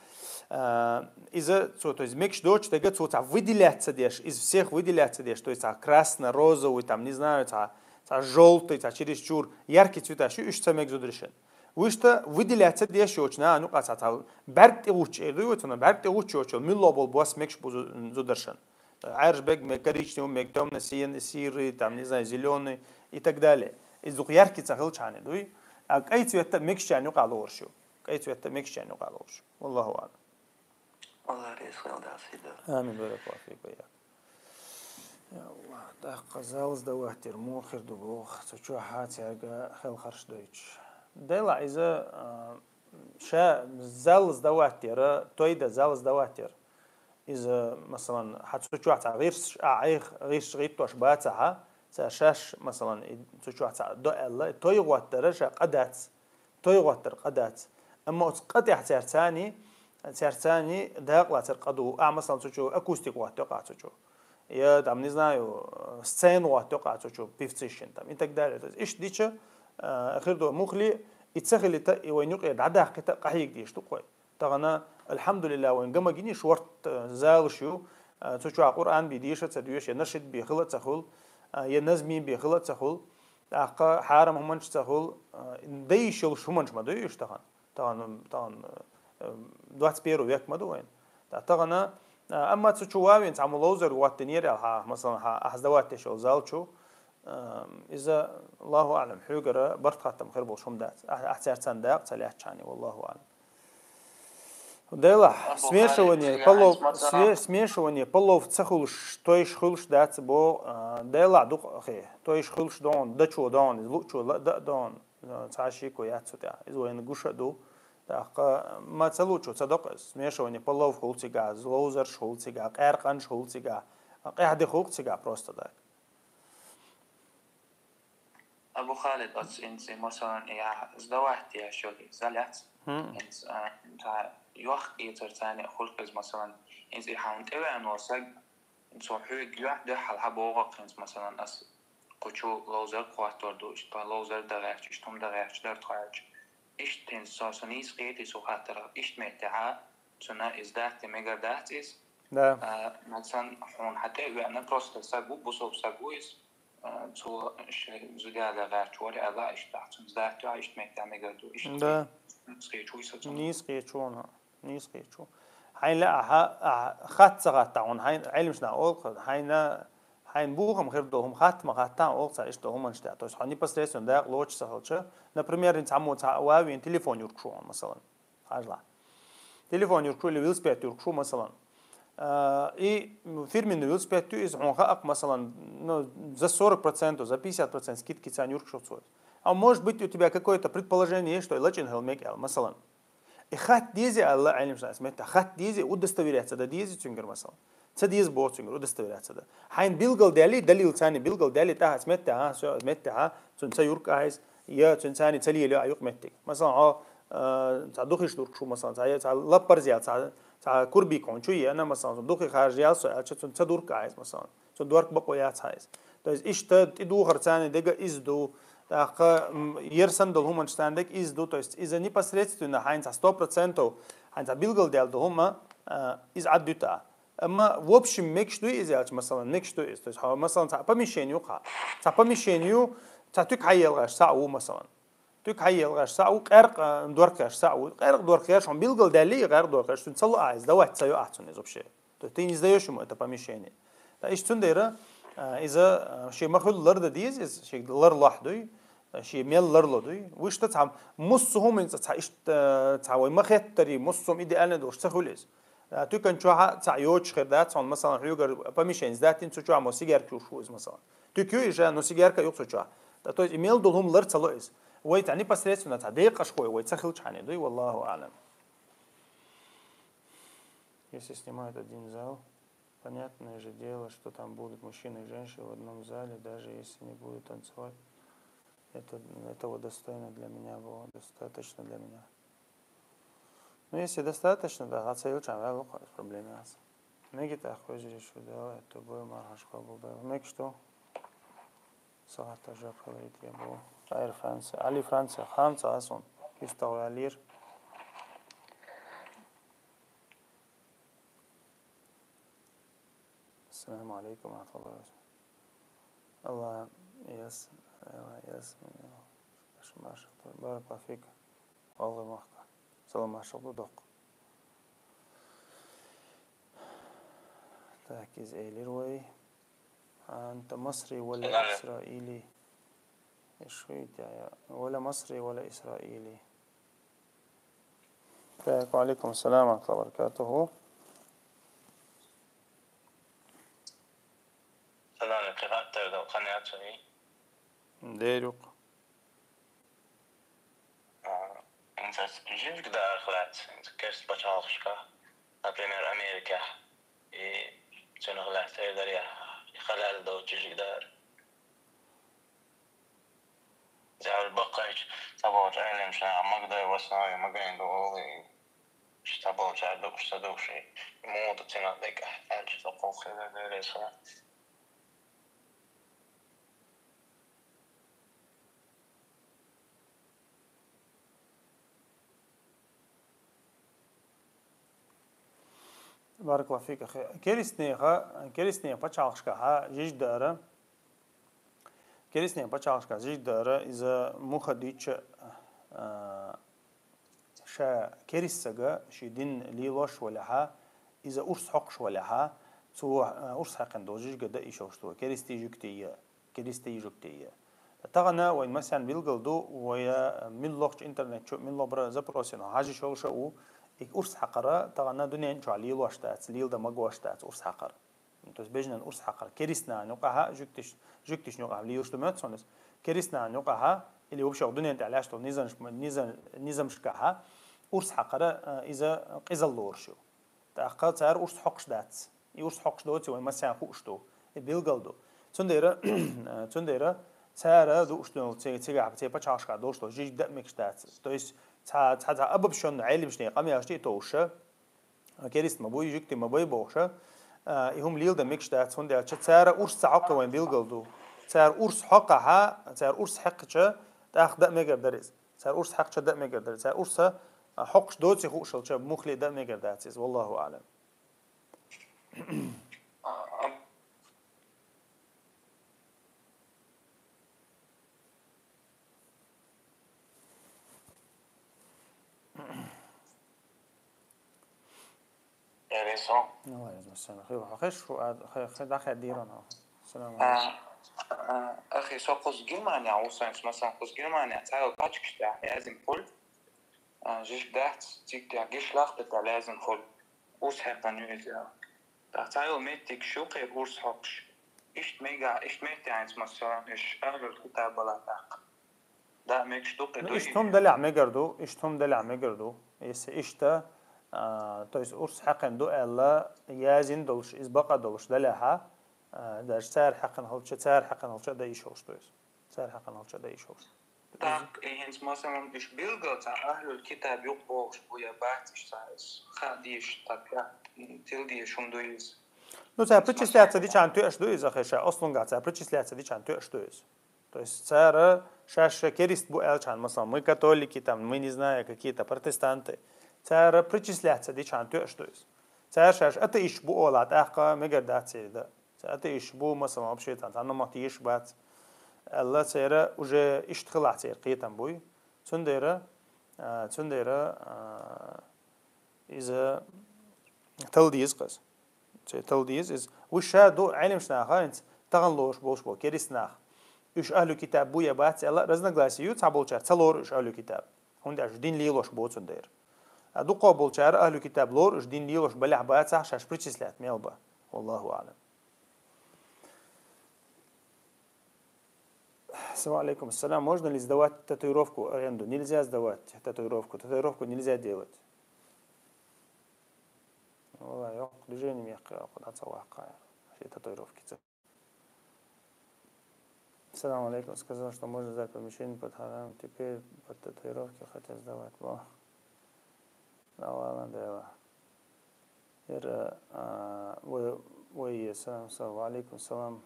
а, иза, цо, то есть мегаш доцу дага цо цхьа выделяться деш, из всех выделяться деш, то есть цхьа красно-розовый, там, не знаю, цхьа, цхьа жёлтый, цхьа чересчур яркий цветаш ю, уьш ца мега зударшина. Вуьшта выделяться деш йоцу нахана юкъа цхьа, цхьа бӀаьрг тӀе гӀуччу эр дуй вай цунах, бӀаьрг тӀе гӀуччу йоцу муьлха болу бос мегаш бу зу-, зударшина. Ӏаьржа бег мега коричневый, мега тёмно-синий, серый, там, не знаю, зелёный и так далее. Иза дукха яркий ца хилчхьана дуй. А кӀай цветта мегашчарна юкъа лоруш ю. КӀай цветта мегашчарна юкъа лоруш ю. Валлаху аълам. Аллах реза хуьлда, Сида. Амин, баракаллаху фик, ва ийяк. Я Аллах, тӀаккха заллаза даваттар муха хир ду боху, цу чохь цаьрга хелхарш дойтуш. Делахь иза, а, ша заллаза даваттар, той дан заллаза даваттар. Иза, масалан, хьан цу чохь цхьа гӀирсаш, а, Ӏайх гӀирсаш гӀиттош бацахьа, цара шаьш, масалан, и цу чохь цхьа до аьлла, той гӀоттара ша къа дац, той гӀоттара къа дац. Амма оцу къа тӀехь цаьрца цхьаьний, цаьрца цхьаьний дакъа лацар къа ду. А, масалан, цу чу акустик гӀоттайо къа цу чу. Я, там, не знаю, сцена гӀоттайо къа цу чу, певцашна, там, и так далее. То есть, иштта дича, а, хир ду мухли, и ца хилита, и вайн юкъе дӀадаккхита къахьега дезаш ду кхой. Тахана, алхьамдулиллах, вайн гамагини шорт, э, залуш ю, э, цу чохь Къуръан бен деша а ца доьшу, я нашид бен хила а ца хуьлу, э, я назми бен хила а ца хуьлу, тӀаккха хьарам хӀуманаш ца хуьлу, э, дайш йолуш хӀуманаш ма дуй уьш тахана. Тахана, тахана, э, двадцать первый век ма ду вайн. Та-, тахана, э, амма цу чу вавин цхьаммо ловзар гӀоттинера аьлла, хьа, масалан, хьа, ахь сдавать деш йолу зал чу, Ам, иза, Аллаху аълам, хьоьгара барт хаттам хир болуш хӀума дац. Ахь, ахь цаьрца цхьаьна дакъа ца лаьцчхьана, валлаху аълам. Делахь, смешивание полов, смешивание полов ца хуьлуш, тойш хуьлуш дац бо, а, делахь дукха хи. Тойш хуьлуш догӀун, дачо догӀун, иза луъчо ла-, да а догӀун, а, цхьа шико яц цу тӀехь. Иза вайна гуш а ду. ТӀаккха ма ца луъчо ца доккха иза. Смешивание полов хуьлу цигахь, ловзарш хуьлу цигахь, къаьркъанаш хуьлу цигахь, къаьхьа де хуьлу цигахь просто так. Абу Халид, оцу инци, масалан, я сдавать деш йолу зал яц. Хм. Инц, а, та йохк-эцар царна хуьлу иза, масалан, инци хьуна тӀевеана саг, цо хьоьга юьхь дуьхьал хьан богӀу хинца, масалан, ас кху чу ловзар кхоттор ду, иштта ловзар дан гӀерташ, иштта хӀума дан гӀерташ дара тхо аьлча. Иштта хӀинца со, со нийса кхетий цу хаттарах, иштта меттехьа, цунна иза датта мегар дац иза. Да. А, мацан хьуна хьан тӀе а веана, просто саг ву, бусулба саг ву иза. А, цо шайн зуда яла гӀерташ вара аьлла, иштта цунна иза датта, иштта меттехьа мегар ду, иштта. Да. Нийса кхечу вуй со цунна. Нийса кхечу хьуна, нийса кхечу. Хьайна лаьа хьа, а, хатта ца хатта хьуна, хьайна Ӏилмаш нах олу, хьайна Хьайна бохам хир долу хӀума хатта ма хатта, оха цхьа иштта долу хӀуманаш тӀехь. То есть хьо непосредственно дакъа лоцуш ца хилча, например, хӀинца цхьаммо цхьа ван вен телефон юркуш ву хьуна, масалан. Хьажал. Телефон юркуш ву или велосипед юркуш ву, масалан. А, и, м, фирменный велосипед ю иза, хьуна хаьа-кх, масалан, ну, за сорок процентов, за пятьдесят процентов скидки царна юркуш ву цо. А может быть, у тебя какое-то предположение есть, что лачкъийна хила мега аьлла, масалан. И хатта деза аьлла Ӏеламнаха, аса метта, хатта деза, удостоверяться дан деза цуьнгара, масалан. Ца деза боху цуьнгара, удостоверяться дан. Хьайна билгал даьлли, далил царна билгал даьлли, тӀаккха аса метта, а, всё, аса метта, а, цуьнан ца юркъа айса, я цуьнан царна ца лелайо а юкъа меттиг. Масалан, хьо, а, цхьа духиш дуркуш ву, масалан, цхьа, я цхьа лаппарз ял, цхьа, цхьа курбик хьуна чу еана, масалан, цунна духи харжа ял со аьлча, цунна ца дуркъа айса, масалан. Цунна дорк бакъо яц хьайса. То есть иштта тӀедухар царна дега иза ду, тӀаккха, м, ер санна долу хӀуманаш царна дега иза ду, то есть иза непосредственно хьайна цхьа сто процентов, хьайна цхьа билгал даьлла долу хӀума, а, иза Ӏад дуьту а. Амма, в общем, мегаш дуй иза аьлча, масалан, мегаш дуй иза. То есть, хьо, масалан, цхьа помещение ю кху. Цхьа помещение ю, цхьа туька хьайелгӀаш цхьаъ ву, масалан. Туька хьайелгӀаш цхьаъ ву, къаьркъа, а, доркъеш цхьаъ ву. Къаьркъа доркъеш, хьуна билгал даьлли, и къаьркъа доркъеш, цуьнан ца ло а иза, давать ца йо а цунна иза вообще. То есть ты не сдаёшь ему это помещение. Ткъа иштта цундела, а, иза, а, шен ма-хуьллу лардан деза иза, шен ларлохь дуй, а, шен мел ларло дуй. Вуьшта цхьа муссо а хӀума цхьа, цхьа иштта, а, цхьа вай ма-хеттара, муссо а идеально долуш ца хуьлу иза. А, туькан чохь а цхьа йоцуш хир дац хьуна, масалан, хьоьгара помещение сдать йина, цу чохь мо сигарка юркуш ву иза, масалан. Туька ю иза, но сигарка а ю-кх цу чохь. Ткъа, то есть и мел долу хӀума лар ца ло иза. Вай цхьа непосредственно цхьа декъашхой вай ца хилчахьана дуй, валлаху аӀлам. Если снимают один зал, понятное же дело, что там будут мужчины и женщины в одном зале, даже если не будут танцевать, это, этого достойно для меня было, достаточно для меня. Ну, если достаточно, да, хьан ца йолчу ваьлла кхо, проблема яц. Мегит ахь хозриш шу дала, это бой мархаш кабул бай. Мегаш ду? Сахата жаб халайт я бу. Айр Франция. Али Франция. Хам ца асун. Юстагъ валир. Ассаламу алейкум ва рахматуллахи ва баракатух. Алла яс, Алла яс. Баш, баш. Баракаллаху фик. Алла махка. Салам ашалла докъ. Так, из элир вай. Анта масри вала исраили. Ишвит я, я. Вала масри вала исраили. Так, ва алейкум ассалам ва рахматуллахи ва баракатуху. Салам алейкум, хаттар да, хан яцуни? Дерюк. А, инца жижиг да архлац, инца керст бачалхшка, например, Америка, и цунах лац эрдаря, и халал да жижиг дар. Зял баккайч, саболч айлем шна, магдай васна, магайн да олы, саболчар дукш садукши, мута цина дек, альч сокол хеда дересна. Баракаллаху фик, ахи. Керистнеха, керистнеха пачхьалкхашкахьа жижиг дара. Керистнеха пачхьалкхашкахьа жижиг дара, иза муха дича, а, ша керист сага, ши дин лелош валехьа, иза урс хьокхуш валехьа, цо, а, урс хьекхина долу жижиг да ишовш ду, керистий жуьгтий я. Керистий жугтий я. Тахана вайн масян билгал ду, вая миллохчу интернет чу, миллохбара запросина хьажи шолша у, и урс хьакхара, тахана дуьнен чохь лелош дац, лелда магош дац урс хьакхара. То есть бежнан урс хьакхара. Керистнан юкъахьа, жугтиш, жугтиш юкъахьа лелаш ду моьтту сонас. Керистнан юкъахьа, или вообще дуьнен тӀехь лаьш долу низамш-, низам-, низамшкахьа, урс хьакхара, а, иза къизал лоруш ю. ТӀаккха цара урс хьокхуш дац. И урс хьокхуш доций вайн масян хууш ду. И билгал ду. Цундела, цундела цара дууш долу цига-, цигахь, церан пачхьалкхашкахь долуш долу жижиг да а мегаш дац. То есть цхьа, цхьа, цхьа обобщённо Ӏелимашна къамелаш тӀе а товша, керист ма буй, жуьгти ма бай бохуша, а, и хӀума лелдан мегаш дац, хӀунда аьлча цара урс ца хьокхи вайн билгал ду. Цара урс хьокхахьа, цара урс хьекхча, тӀаккха да а мегар дара иза. Цара урс хьекхча да а мегар дара. Цара урса, а, хьокхуш доций хууш хилча, муххале а да а мегар дац иза. Валлаху аӀлам. Эресо. Ну, ладно, всё, ну, хи-, хи-, шу-, а, хи-, хи-, да, хи-, дирон, а. А, а, ахи, со кхуза Германия ву сайнца, масалан, кхуза Германия цхьайолу пачкаш тӀехь лаьзина хуьлу. А, жижиг дац, цига тӀехь гиш лахта тӀехь лаьзина хуьлу. Урс хьекхана ю иза. ТӀаккха цхьайолу меттигаш ю кхера урс хьокхуш. Иштта мега, иштта метте хьайнца, масалан, уьш ахьлул китаб бала тӀаккха. Да, мегаш ду кхин Ну, ду иштта хӀума далехь мегар ду, иштта хӀума далехь мегар ду. Если иштта, а, то есть урс хьекхина ду аьлла, язйина долуш, иза бакъ долуш далехьа, а, даже цара хьекхина хилча, цара хьекхина хилча а дан йиш йолуш ду иза. Цара хьекхина хилча а дан йиш йолуш. Так, и хӀинца, масалан, уьш билггал цхьа ахьлул китаб юкъа бохуш бу я бац, иштта цхьа иза хаа дезаш, так, тила дезаш хӀума ду иза. Ну, цара причисляться дичахьана тоьаш ду иза, хеша, ослунгахь цара причисляться дичахьана тоьаш ду иза. То есть цара шаьш керист бу аьлчхьана, масалан, мы католики, там, мы, не знаю, какие-то протестанты. Цара причисляться дичхьана тоьаш ду иза. Цара шаьш атеисташ бу олахь тӀаккха мегар дац церан дан. Цара атеисташ бу, масалан, вообще там, цхьа намат еш бац. Аьлла церан уже иштта хилахь церан кхетам буй. Цундела, а, цундела, а, иза тала деза кхаза. Церан тала деза иза. Уьш ша ду Ӏеламнаха хӀинца тахана лоруш болуш болу керист нах. Уьш ахьлу китаб бу я бац аьлла, разногласия ю цхьаболчара, ца лору уьш ахьлу китаб. ХӀунда аьлча дин лелош боцун дера. А дукхо болчара ахьлу китаб лору уьш дин лелош балехь бацахь, шаьш причислять мел бан. Валлаху аълам. Салам алейкум. Салам. Можно ли сдавать татуировку в аренду? Нельзя сдавать татуировку. Татуировку нельзя делать. Валлахи, йоккха движение мягкое, куда ца ваккхая. Все татуировки ца. Салам алейкум. Сказал, что можно сдать помещение под харам. Теперь под татуировки хотят сдавать. Бо. Давала дела. Ира, а, вай, вай, салам, салам, ва алейкум салам.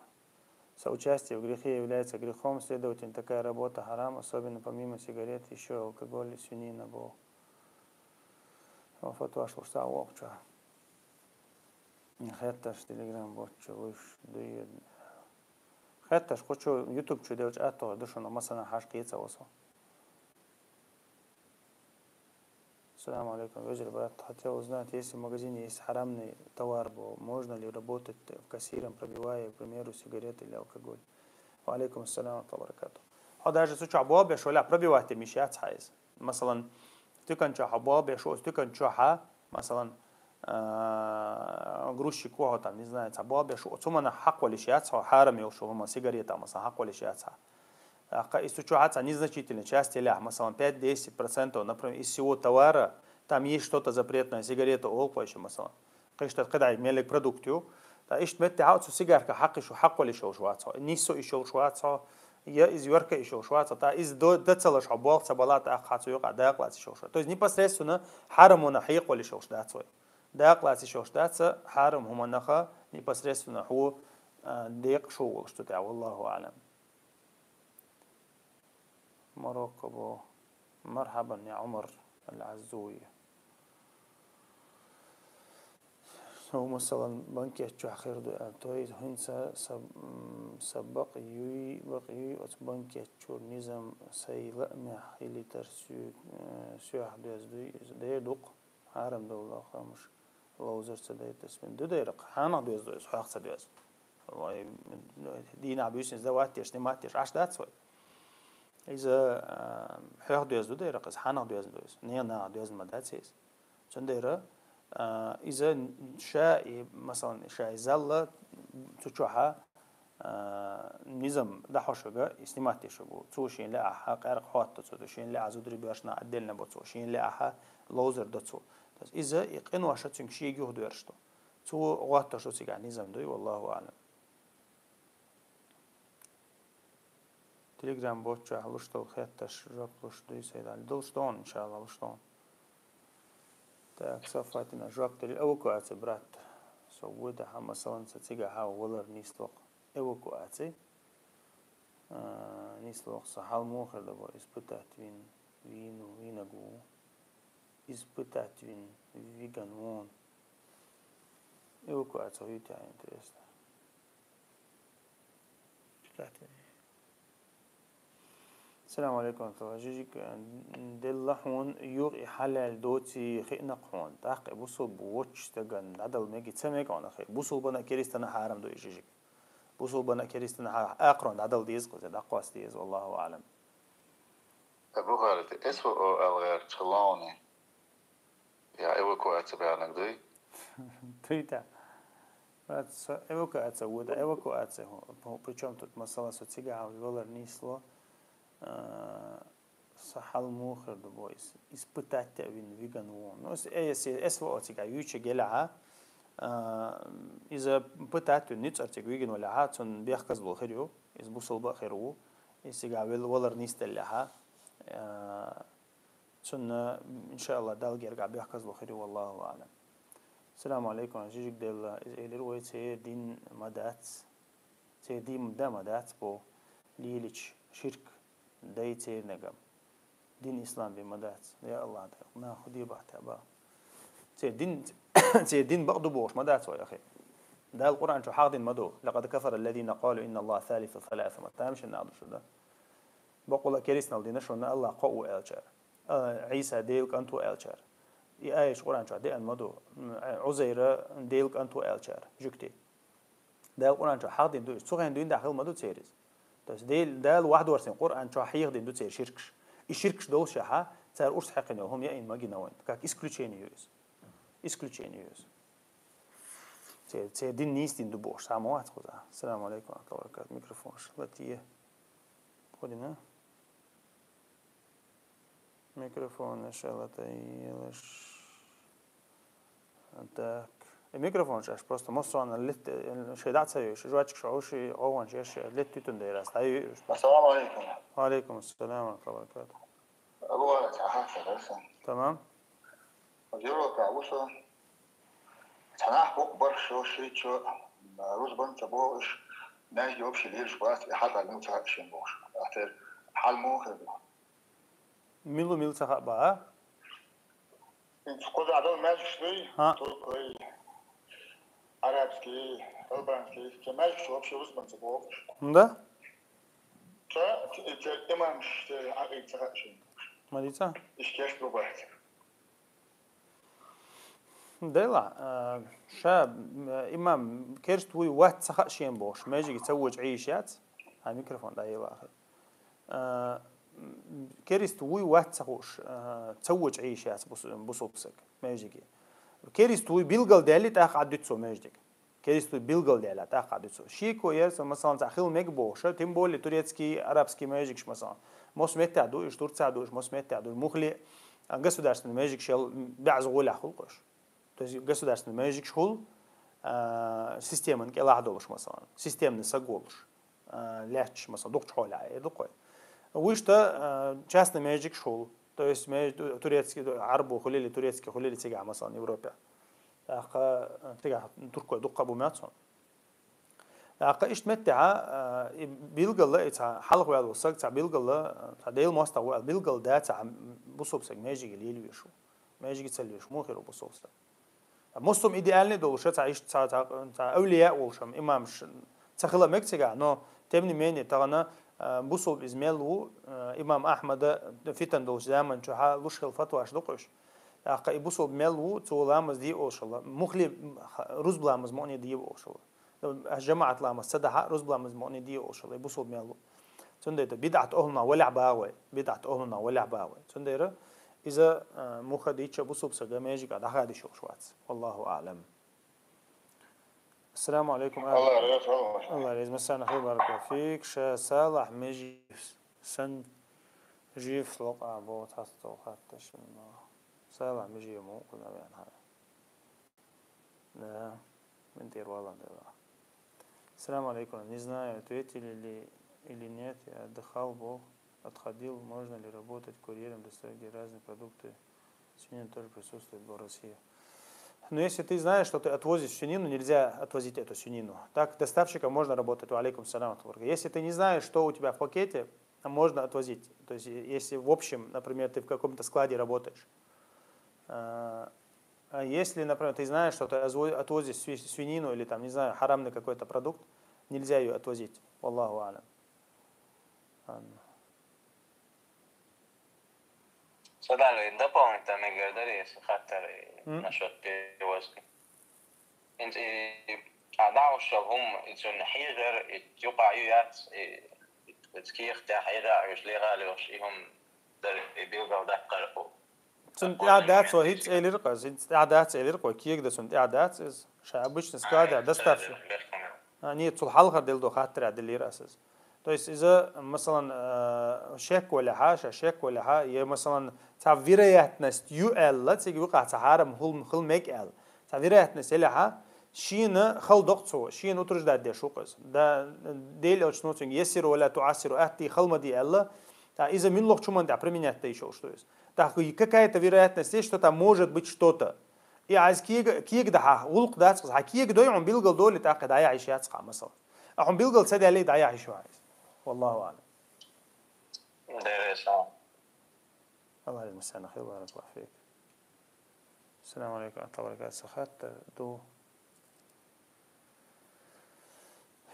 Соучастие в грехе является грехом, следовательно, такая работа харам, особенно помимо сигарет, еще алкоголь и свинина, бо. Ва фатваш луш ца вокча. Хетташ Telegram бот чу луш дуй. Хетташ кху чу YouTube чу делча атто ду шуна масана хьаш кхеца осо. Салам алейкум, вежер брат. Хотел узнать, если в магазине есть харамный товар, бо, можно ли работать кассиром, пробивая, к примеру, сигареты или алкоголь? Ва алейкум ассалам ва баракату. Хьо даже цу чохь болх беш валахь, пробивать деш яц хьайза. Масалан, туькан чохь хьо болх беш ву, оцу туькан чохьа, масалан, а, грузчик ву хьо там, не знаю, цхьа болх беш ву, оцу хӀуманах хьакхвалиш яц хьо, хьарам йолуш хӀума, сигарета, масалан, хьакхвалиш яц хьо. ТӀаккха иза цу чохьа цхьа незначительная часть елахь, масалан, пять-десять процентов, например, из всего товара, там есть что-то запретное, сигарета олу кхойша, масалан. Кхишта кхидӀа меллиг продукт ю. Ткъа иштта метте хьа оцу сигарка хьакхиш ву, хьакхвалиш йолуш вац хьо. Нисо иш йолуш вац хьо, я иза йорка иш йолуш вац хьо. Ткъа иза до-, дан ца луш хьо болх ца бала, тӀаккха хьа цу юкъа дакъалац иш йолуш вац. То есть непосредственно хьарамона хьекхвалиш йолуш дац вай. Дакъалац иш йолуш дац, хьарам хӀуманаха непосредственно хьо, а, декъаш ву волуш цу тӀехь, валлаху аълам. Марокко бо. Мархьабан, я Ӏумар аль-Аззуи. Хьо, масалан, банкет чохь хир ду аьлла, то есть хӀинца са, м, са бакъ юй, бакъ юй оцу банкет чуьра низам сайн лаамехь хилийтар су-, э, соьх доьзна дуй иза. Дера ду-кх, хьарам долу хамаш. Ловзар ца дайта, ас мин ду дайра, хьанах доьзна ду иза, хьох ца доьзна. Вай, дийнахь буьйсанца дават деш, снимать деш, Ӏаш дац вай. Иза, а, хьох доьзна ду дайра, иза хьанах доьзна ду иза. Нехан нахах доьзна ма дац иза. Цундела, а, иза ша и, масалан, ша и залла цу чохьа, а, низам дахьош вега, и снимать деш вега. Цо шен лаахьа, къаьркъа хьотто цо, шен лаахьа зударий боьршна отдельно бо цо, шен лаахьа ловзар до цо. То есть иза и къиноша цуьнга шега юхадоьрзуш ду. Цо гӀоттош ду цигахь низам дуй, валлаху аълам. Telegram бот чохь луш долу хетташ жоп луш дуй, Сайдали? Долуш догӀун, иншалла, луш догӀун. Так, Сафатина жоп дели, эвакуация, брат. Со вуй дахьа, масалан, ца цигахьа валар нислакх. Эвакуаци. А, нислакх со хьал муха хир ду бо, испытать вин, вийну, вийнаг ву. Испытать вин, виган вон. Эвакуаци хӀуьйтехь, интересно. Испытать вин. Салам алейкум, ва рахматуллах. Жижиг, э, делла хьуна юкъ и хьалаьлла доций хиъна-кх хьуна. ТӀаккха и бусулба воцчу стагана дӀадала меги ца мега хьуна хи. Бусулбана а, керистана а хьарам ду и жижиг. Бусулбана а, керистанна а хьа-, акхарон дӀадала деза кхуза, дӀакхосса деза, валлаху аӀлам. Бухари, эс ву о алгӀерча лауни я эвакуаци баьннаг дуй? Туйта. Брат, со эвакуация вода, эвакуация. Причём тут масала, со цига валар нисло, а, са хьал мухир ду бо, из, из пытать вин виган вон. Ну, эс, эс, эс во цига юча гелаха, а, из пытать вин ницар цига виган валяха, цун бехказло хирю, из бусулба хиру, из цига вал-, валар нисдалляха, а, цунна, иншааллах, Дала герга бехказло хирю, валлаху аӀлам. Ассаламу алейкум, жижиг делла, из элир вай цер дин ма дац. Цер дин да ма дац бо, лилич ширк дай цер нагам. Дин ислам бе ма дац. Я Аллах, да, на худи бахта ба. Цер дин, цер дин бакъ ду бохуш ма дац вай, ахи. Дала Къуръан чу хьахдин ма ду. لقد كفر الذين قالوا إن الله ثالث ثلاثة. Ма тамашин нагъ ду шу да. Бакъула керистанал дина шуна Аллах кхо ву аьлчар. А, Ӏийса Дела кӀант ву аьлчар. И аеш Къуръан чу деан ма ду. М, Узайра Дела кӀант ву аьлчар. Жугти. Дала Къуръан чу хьахдин ду, цу хен дуйна дахил ма ду церис. То есть Дел-, Дала вахьдорсин Къуръан чу хьехдин ду цер ширкаш. И ширкаш долшаха, цар урс хьекхино хӀума яин ма гина вайн. Как исключение ю из. Исключение ю из. Цер, цер дин нийс дин ду бохуш, сама вац кхуза. Ассаламу алейкум ва рахматуллахи ва баракатух. Микрофон шалатие. Кху дина? Микрофон шалатаелаш. Так. И микрофон шаш просто массуана лит, шей дац ца юш, жвачка шоуши, ован шеш, лит тютун дейрас, да юш. Ассаламу алейкум. Ва алейкум ассалам ва рахматуллахи ва баракатух. Алло, ца хьаца, да, сан? Тамам. Европа вуса. Цхьанахь букъ барх шо ши чо, рузбан ца бохуш, маьждиг вообще лелаш бац, и хьал муха ца хаьа шен бохуш. Ахтер хьал муха хир бу? Милу мил ца хаьа ба, а? Инца кхузахь долу маьждигаш дуй? ХӀаъ. Туркой, арабский, албанский, ца маьждигаш вообще рузбан ца бохуш. Да? Ца, ца, ца имамаш, ца Ӏакъида ца хаьа шен бохуш. Ма дийца? Иш кеш бу бац. Дела, а, ша, м, имам керст вуй вац ца хаьа шен бохуш, маьждиге ца вочу Ӏийш яц, а микрофон дӀаелахи. А, м, керст вуй вац ца хууш, а, ца вочу Ӏийш яц бус-, бусулба саг, маьждиге. Керст вуй билгал даьлли, тӀаккха Ӏад дуьту цо маьждиг. Керст вуй билгал даьлла, тӀаккха Ӏад дуьту цо. Шеко яр сан, масалан, цхьа хила мега бохуш, тем более турецкий, арабский маьждигаш, масалан. Мос метта ду, иш Турца ду, иш мос метта ду, мухли, а, государственный маьждигаш ял баьӀза гӀолехь хуьлу кхуш. То есть государственный маьждигаш хуьлу, а, системан кӀелахь долуш, масалан, системный саг волуш, а, лаьтташ, масалан, дукхачу хьолехь эр ду кхой. Вуьшта, а, частный маьждигаш хуьлу, то есть маьжди-, турецкий, Ӏарбо хуьлили, турецкий хуьлили цигахь, масалан, Европе. ТӀаккха, а, цигахь туркой дуккха а бу моьтту суна. ТӀаккха иштта меттехьа, а, и билгала, и цхьа хьалха ваьлла саг, цхьа билгала, цхьа Делан мостагӀа ваьлла, билгала да цхьа бусулба саг маьждиге лелавеш ву. Маьждиге ца лелавеш, муха хир ву бусулба саг? Массо а идеальный долуш, цхьа иштта, цхьа, цхьа, цхьа авлия а волуш, имамаш ца хила мега цигахь, но, тем не менее, тахана, а, бусулба иза мел ву, а, имам Ахьмада фитан долчу заман чохьа луш хила фатваш ду кхуш. ТӀаккха и бусулба мел ву, цо ламаз де олушала, мухли, м, ха-, рузба ламаз муъне де олушала. Ас жамаӀат ламаз ца дахьа, рузба ламаз муъне де олушала, и бусулба мел ву. Цундела бидӀат ахӀлунах валехь бахавай, бидӀат ахӀлунах валехь бахавай. Цундела иза, а, муха дийча бусулба сага маьждига дӀахадиш йолуш вац. Валлаху аӀлам. Ассаламу алейкум. Алла реза, Алла реза. Массарна хир баракаллаху фик. Ша Салахь Межиев сан жив локъа бо цхьацца хатташ. Салахь Межиев ма ву кху навен хьара. Да. Мин тӀера валан дела. Ассаламу алейкум. Не знаю, ответили ли или нет. Я отдыхал, бо, отходил. Можно ли работать курьером, доставки разные продукты? Свинина тоже присутствует в России. Но если ты знаешь, что ты отвозишь свинину, нельзя отвозить эту свинину. Так доставщиком можно работать. Ва алейкум салам ва рахматуллах. Если ты не знаешь, что у тебя в пакете, можно отвозить. То есть, е-, если в общем, например, ты в каком-то складе работаешь, а, а если, например, ты знаешь, что ты озво-, отвозишь сви-, свинину или там, не знаю, харамный какой-то продукт, нельзя её отвозить. Валлаху а'лам. Ладно. Ца далла дополнительно мегар дара, если хаттар М? насчёт перевозки. Ин-, и, А дӀаушал хӀума, и цунна хьежар, и юкъа ю яц, и, и кехатехь хьежа, уьш леха лоьхуш, и хӀума дар, и билгал даккхар. Цунна тӀехь дац вай, хӀинца элира-кх ас, хӀинца тӀехь дац элира-кх вай, кега дан цунна тӀехь дац иза. Ша обычно складехь доставка. А, нет, цул хьалхара делла ду хаттар а деллера ас иза. То есть иза, масалан, э, шек валехьа, ша шек валехьа, е, масалан, цхьа вероятность ю аьлла, цига юкъахь цхьа хьарам хӀума хила мега аьлла. Цхьа вероятность елехьа, шена хала доккху цо, шена утверждать деш ву-кх иза. Да, Дела элчано цуьнга яссиру ва ла туӀассиру, атта де, хала ма де аьлла, ткъа иза муьлххачу хӀуманна тӀехь применять дан йиш йолуш ду иза. ТӀаккха какая-то вероятность есть, что там может быть что-то. И хьайца кега, кега дахьа, гӀуллакх дац-кх иза, хьан кега дой хьуна билгал долий, тӀаккха дӀаяхьа йиш яц-кх хьан, масала. А хьуна билгал ца даьллий, дӀаяхьа йиш ю хьан иза. Валлаху аӀлам. Дера сан. Аллах реза массарна хила, баракаллаху фик. Ассаламу алейкум ва рахматуллахи ва баракатух. Сан хаттар ду.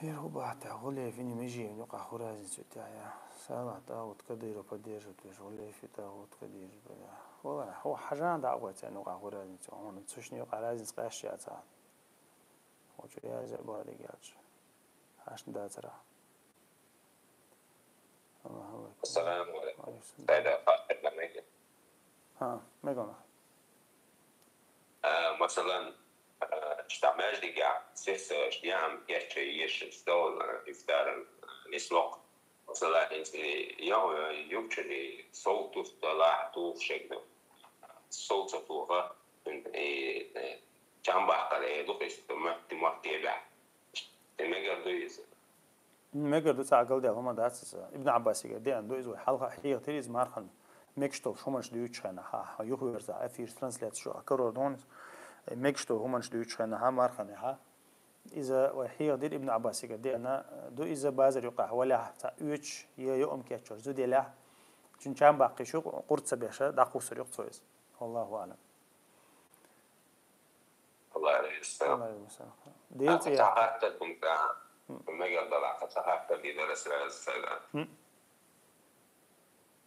ХӀера хӀу бахьа тӀехь, ГӀулиев и Межиев юкъахь хӀу разница ю тӀехь я? Салахь тӀагӀут, Кадыров поддерживать веш, ГӀулиев и тӀагӀут, Кадыров, бля. Валлахь, хьо хьажа дӀа а гӀой царна юкъахь хӀу разница ю? Хьуна цуьшна юкъахь разница къаьсташ яц ахьа. Хьо чу яза а бахьа дигача. Хьашна дацара. Аллаху акбар. Ассаламу алейкум. Ва алейкум салам. Сайда, хаттар дан мега? ХӀа, мега нах. А, масалан, а, иштта маьждигехь сес, а, иштта яам кечъян еш, стол, а, ифтаран, а, нислокх. Масалан, хӀинца и я-, юкъчуьра сов туьхталахь тухуш шегна. Сов ца тоха, и, э, чам баккхар э ду-кх иза, мотт-, мотт ебехь. И мегар ду иза. Мегар ду, цхьа а галдаьлла хӀума дац иза. Ибн Ӏаббасигара деана ду иза, вай хьалха а хьехатира иза мархана. Мегаш долуш хӀуманаш дуьйцучу хенахь, хьан юхаверзахь, эфир, трансляция шу а карор ду хьуна иза. Мегаш долу хӀуманаш дуьйцучу хенахь, марханехь. Иза вай хьехадира, Ибн Ӏаббасигара деана ду иза, базар юкъахь валехь, цхьа оьцуш, я юург кечъеш зуда елехь, цуьнан чам баккхийчу къурд ца беш, дӀакхуссур ю-кх цо иза. Валлаху аӀлам. Аллах реза. Аллах реза. Дела цӀе яхка. Хаттар хӀунда, мегар далахь, хаттар дийр дара сразу сага.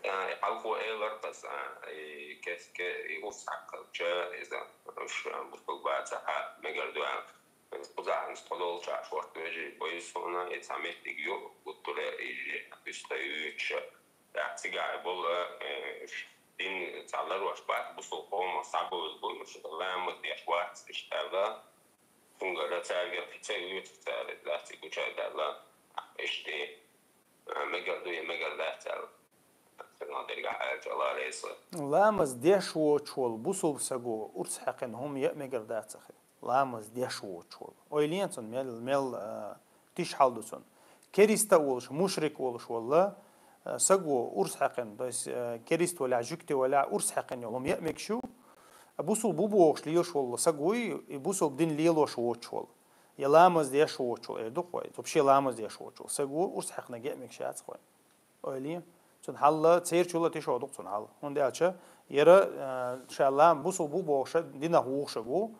Э, хьалхо элира аса, и кес-, ке-, и урс хьаькхнача, иза, уьш, бусулба бацахь, мегар ду аьлла. Кхузахь хӀинца тхо долчохь шорта вежарий бойзу суна, и цхьа меттиг ю, гуттара и жи, дуьста юьйцуша. ТӀаккха цигахь болу, э, дин цхьа ларош бац, бусулба къомах схьабевза бу, уьш ламаз деш вац, иштта аьлла. Цуьнгара цаьрга кхин ца оьцу цара, лаьцна гуча а даьлла, иштта. А, мегар ду я мегар дац аьлла. Цига дерг а аьлча, Аллах реза. Ламаз деш воцуш волу бусулба саго урс хьаькхина хӀума яа мегар дац ахи. Ламаз деш воцуш волу. Ойла е цунна, мел, мел, а, тиша хьал ду цунна. Кериста а волуш, мушрик волуш волу, а, саго урс хьаькхина, то есть, а, керист валахь, жуьгти валахь, урс хьаькхина йолу хӀума яа мегаш ю. А бусулба ву бохуш лелаш волу саг вуй, и бусулба дин лелош воцуш волу. Я ламаз деш воцуш волу, эр ду-кх вай. Вообще ламаз деш воцуш волу саго урс хьаькхинарг яа мегаш яц-кх вай. Ойла е, цуьнан хьал церачул а тишо ду-кх цуьнан хьал. ХӀунда аьлча, яра, а, ша лам-, бусулба ву бохуш динах вухуш ву,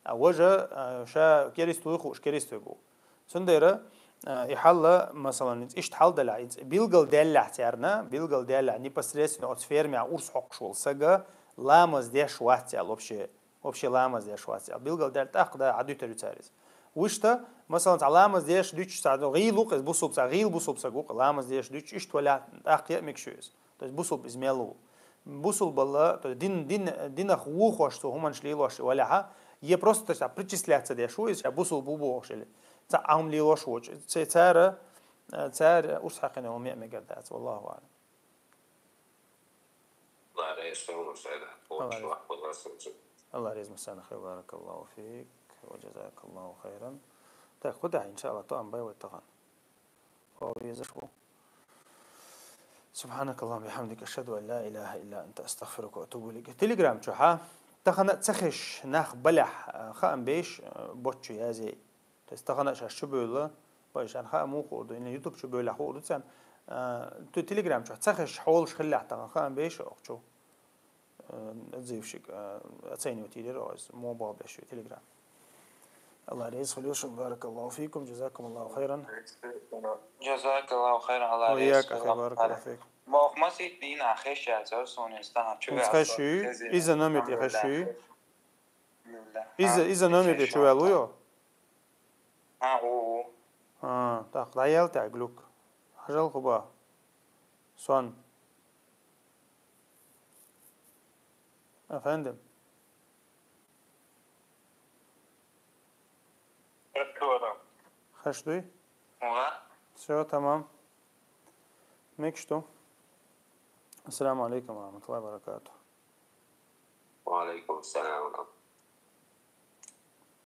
а важа, а, ша керист вуй хууш керист верг ву. Цундела, а, и хьал, масалан, иштта хьал далахь, иза билгал даьллахь царна, билгал даьллахь непосредственно оцу фермехь урс хьокхуш волу сага ламаз деш вац аьлла вообще. Вообще ламаз деш вац аьлла. Билгал даьлла тӀаккха да, Ӏадуьтур ю цара иза. Вуьшта, масалан, цхьа ламаз деш дуьйцуш цхьа гӀийла ву-кх иза, бусулба цхьа гӀийла бусулба саг ву-кх, ламаз деш дуьйцуш иштта валахь, тӀаккха яа мегаш ю иза. То есть бусулба иза мел ву. Бусулбалла, то есть дин, дин, динах вухош цо хӀуманаш лелош валахьа, е просто, то есть, причисляться деш ву иза, ша бусулба ву бохуш или. Цхьа а хӀума лелош воцуш. Ца-, цара, цара урс хьаькхина хӀума яа мегар дац, валлаху аӀлам. Аллах реза хуьлда, Сайда. Аллах реза. Аллах реза массарна хуьлда, баракаллаху фик, ва джазакаллаху хайран. Так, кху тӀехь, иншааллах, тоам бай вай тахана. Хьо везаш ву. Субханакаллахумма бихамдика, ашхаду ан ла илаха илла анта, астагфирука ва атубу илайк. Телеграм чохь, а? Тахана а ца хезаш нах балехь, а, хаам беш, а, боцчу язъе. То есть тахана а шаьш чу бевлла, вай шаьш хаам ву хуур ду, или ютуб чу бевллехь хуур ду царна, а, ту телеграм чохь ца хезаш хьолаш хиллехь тахана хаам беш оха чу. Э, отзывщик, э, оценивать йийр яра оха иза, муха боху беш ю телеграм. Аллах реза хуьлда шуна, баракаллаху фикум, джазакумуллаху хайран. Джазакаллаху хайран, Аллах реза хуьлда. Ва ийяк, ахи, баракаллаху фик. Ма оха масийтта дийнахь хезаш яцара суна иза тахана чу ваьлла. Иза номер тӀе хезаш ю? Иза, иза номер тӀе чу ваьлла ву йо? А, у, у. А, так, дӀаял тӀа глюк. Хьажал хӀуба. Сон. Афендим. Откуда? Хаш дуй? Ура. Все, тамам. Мекшту. Ассаламу алейкум ва рахматуллахи ва баракатух. وعليكم السلام ورحمة الله.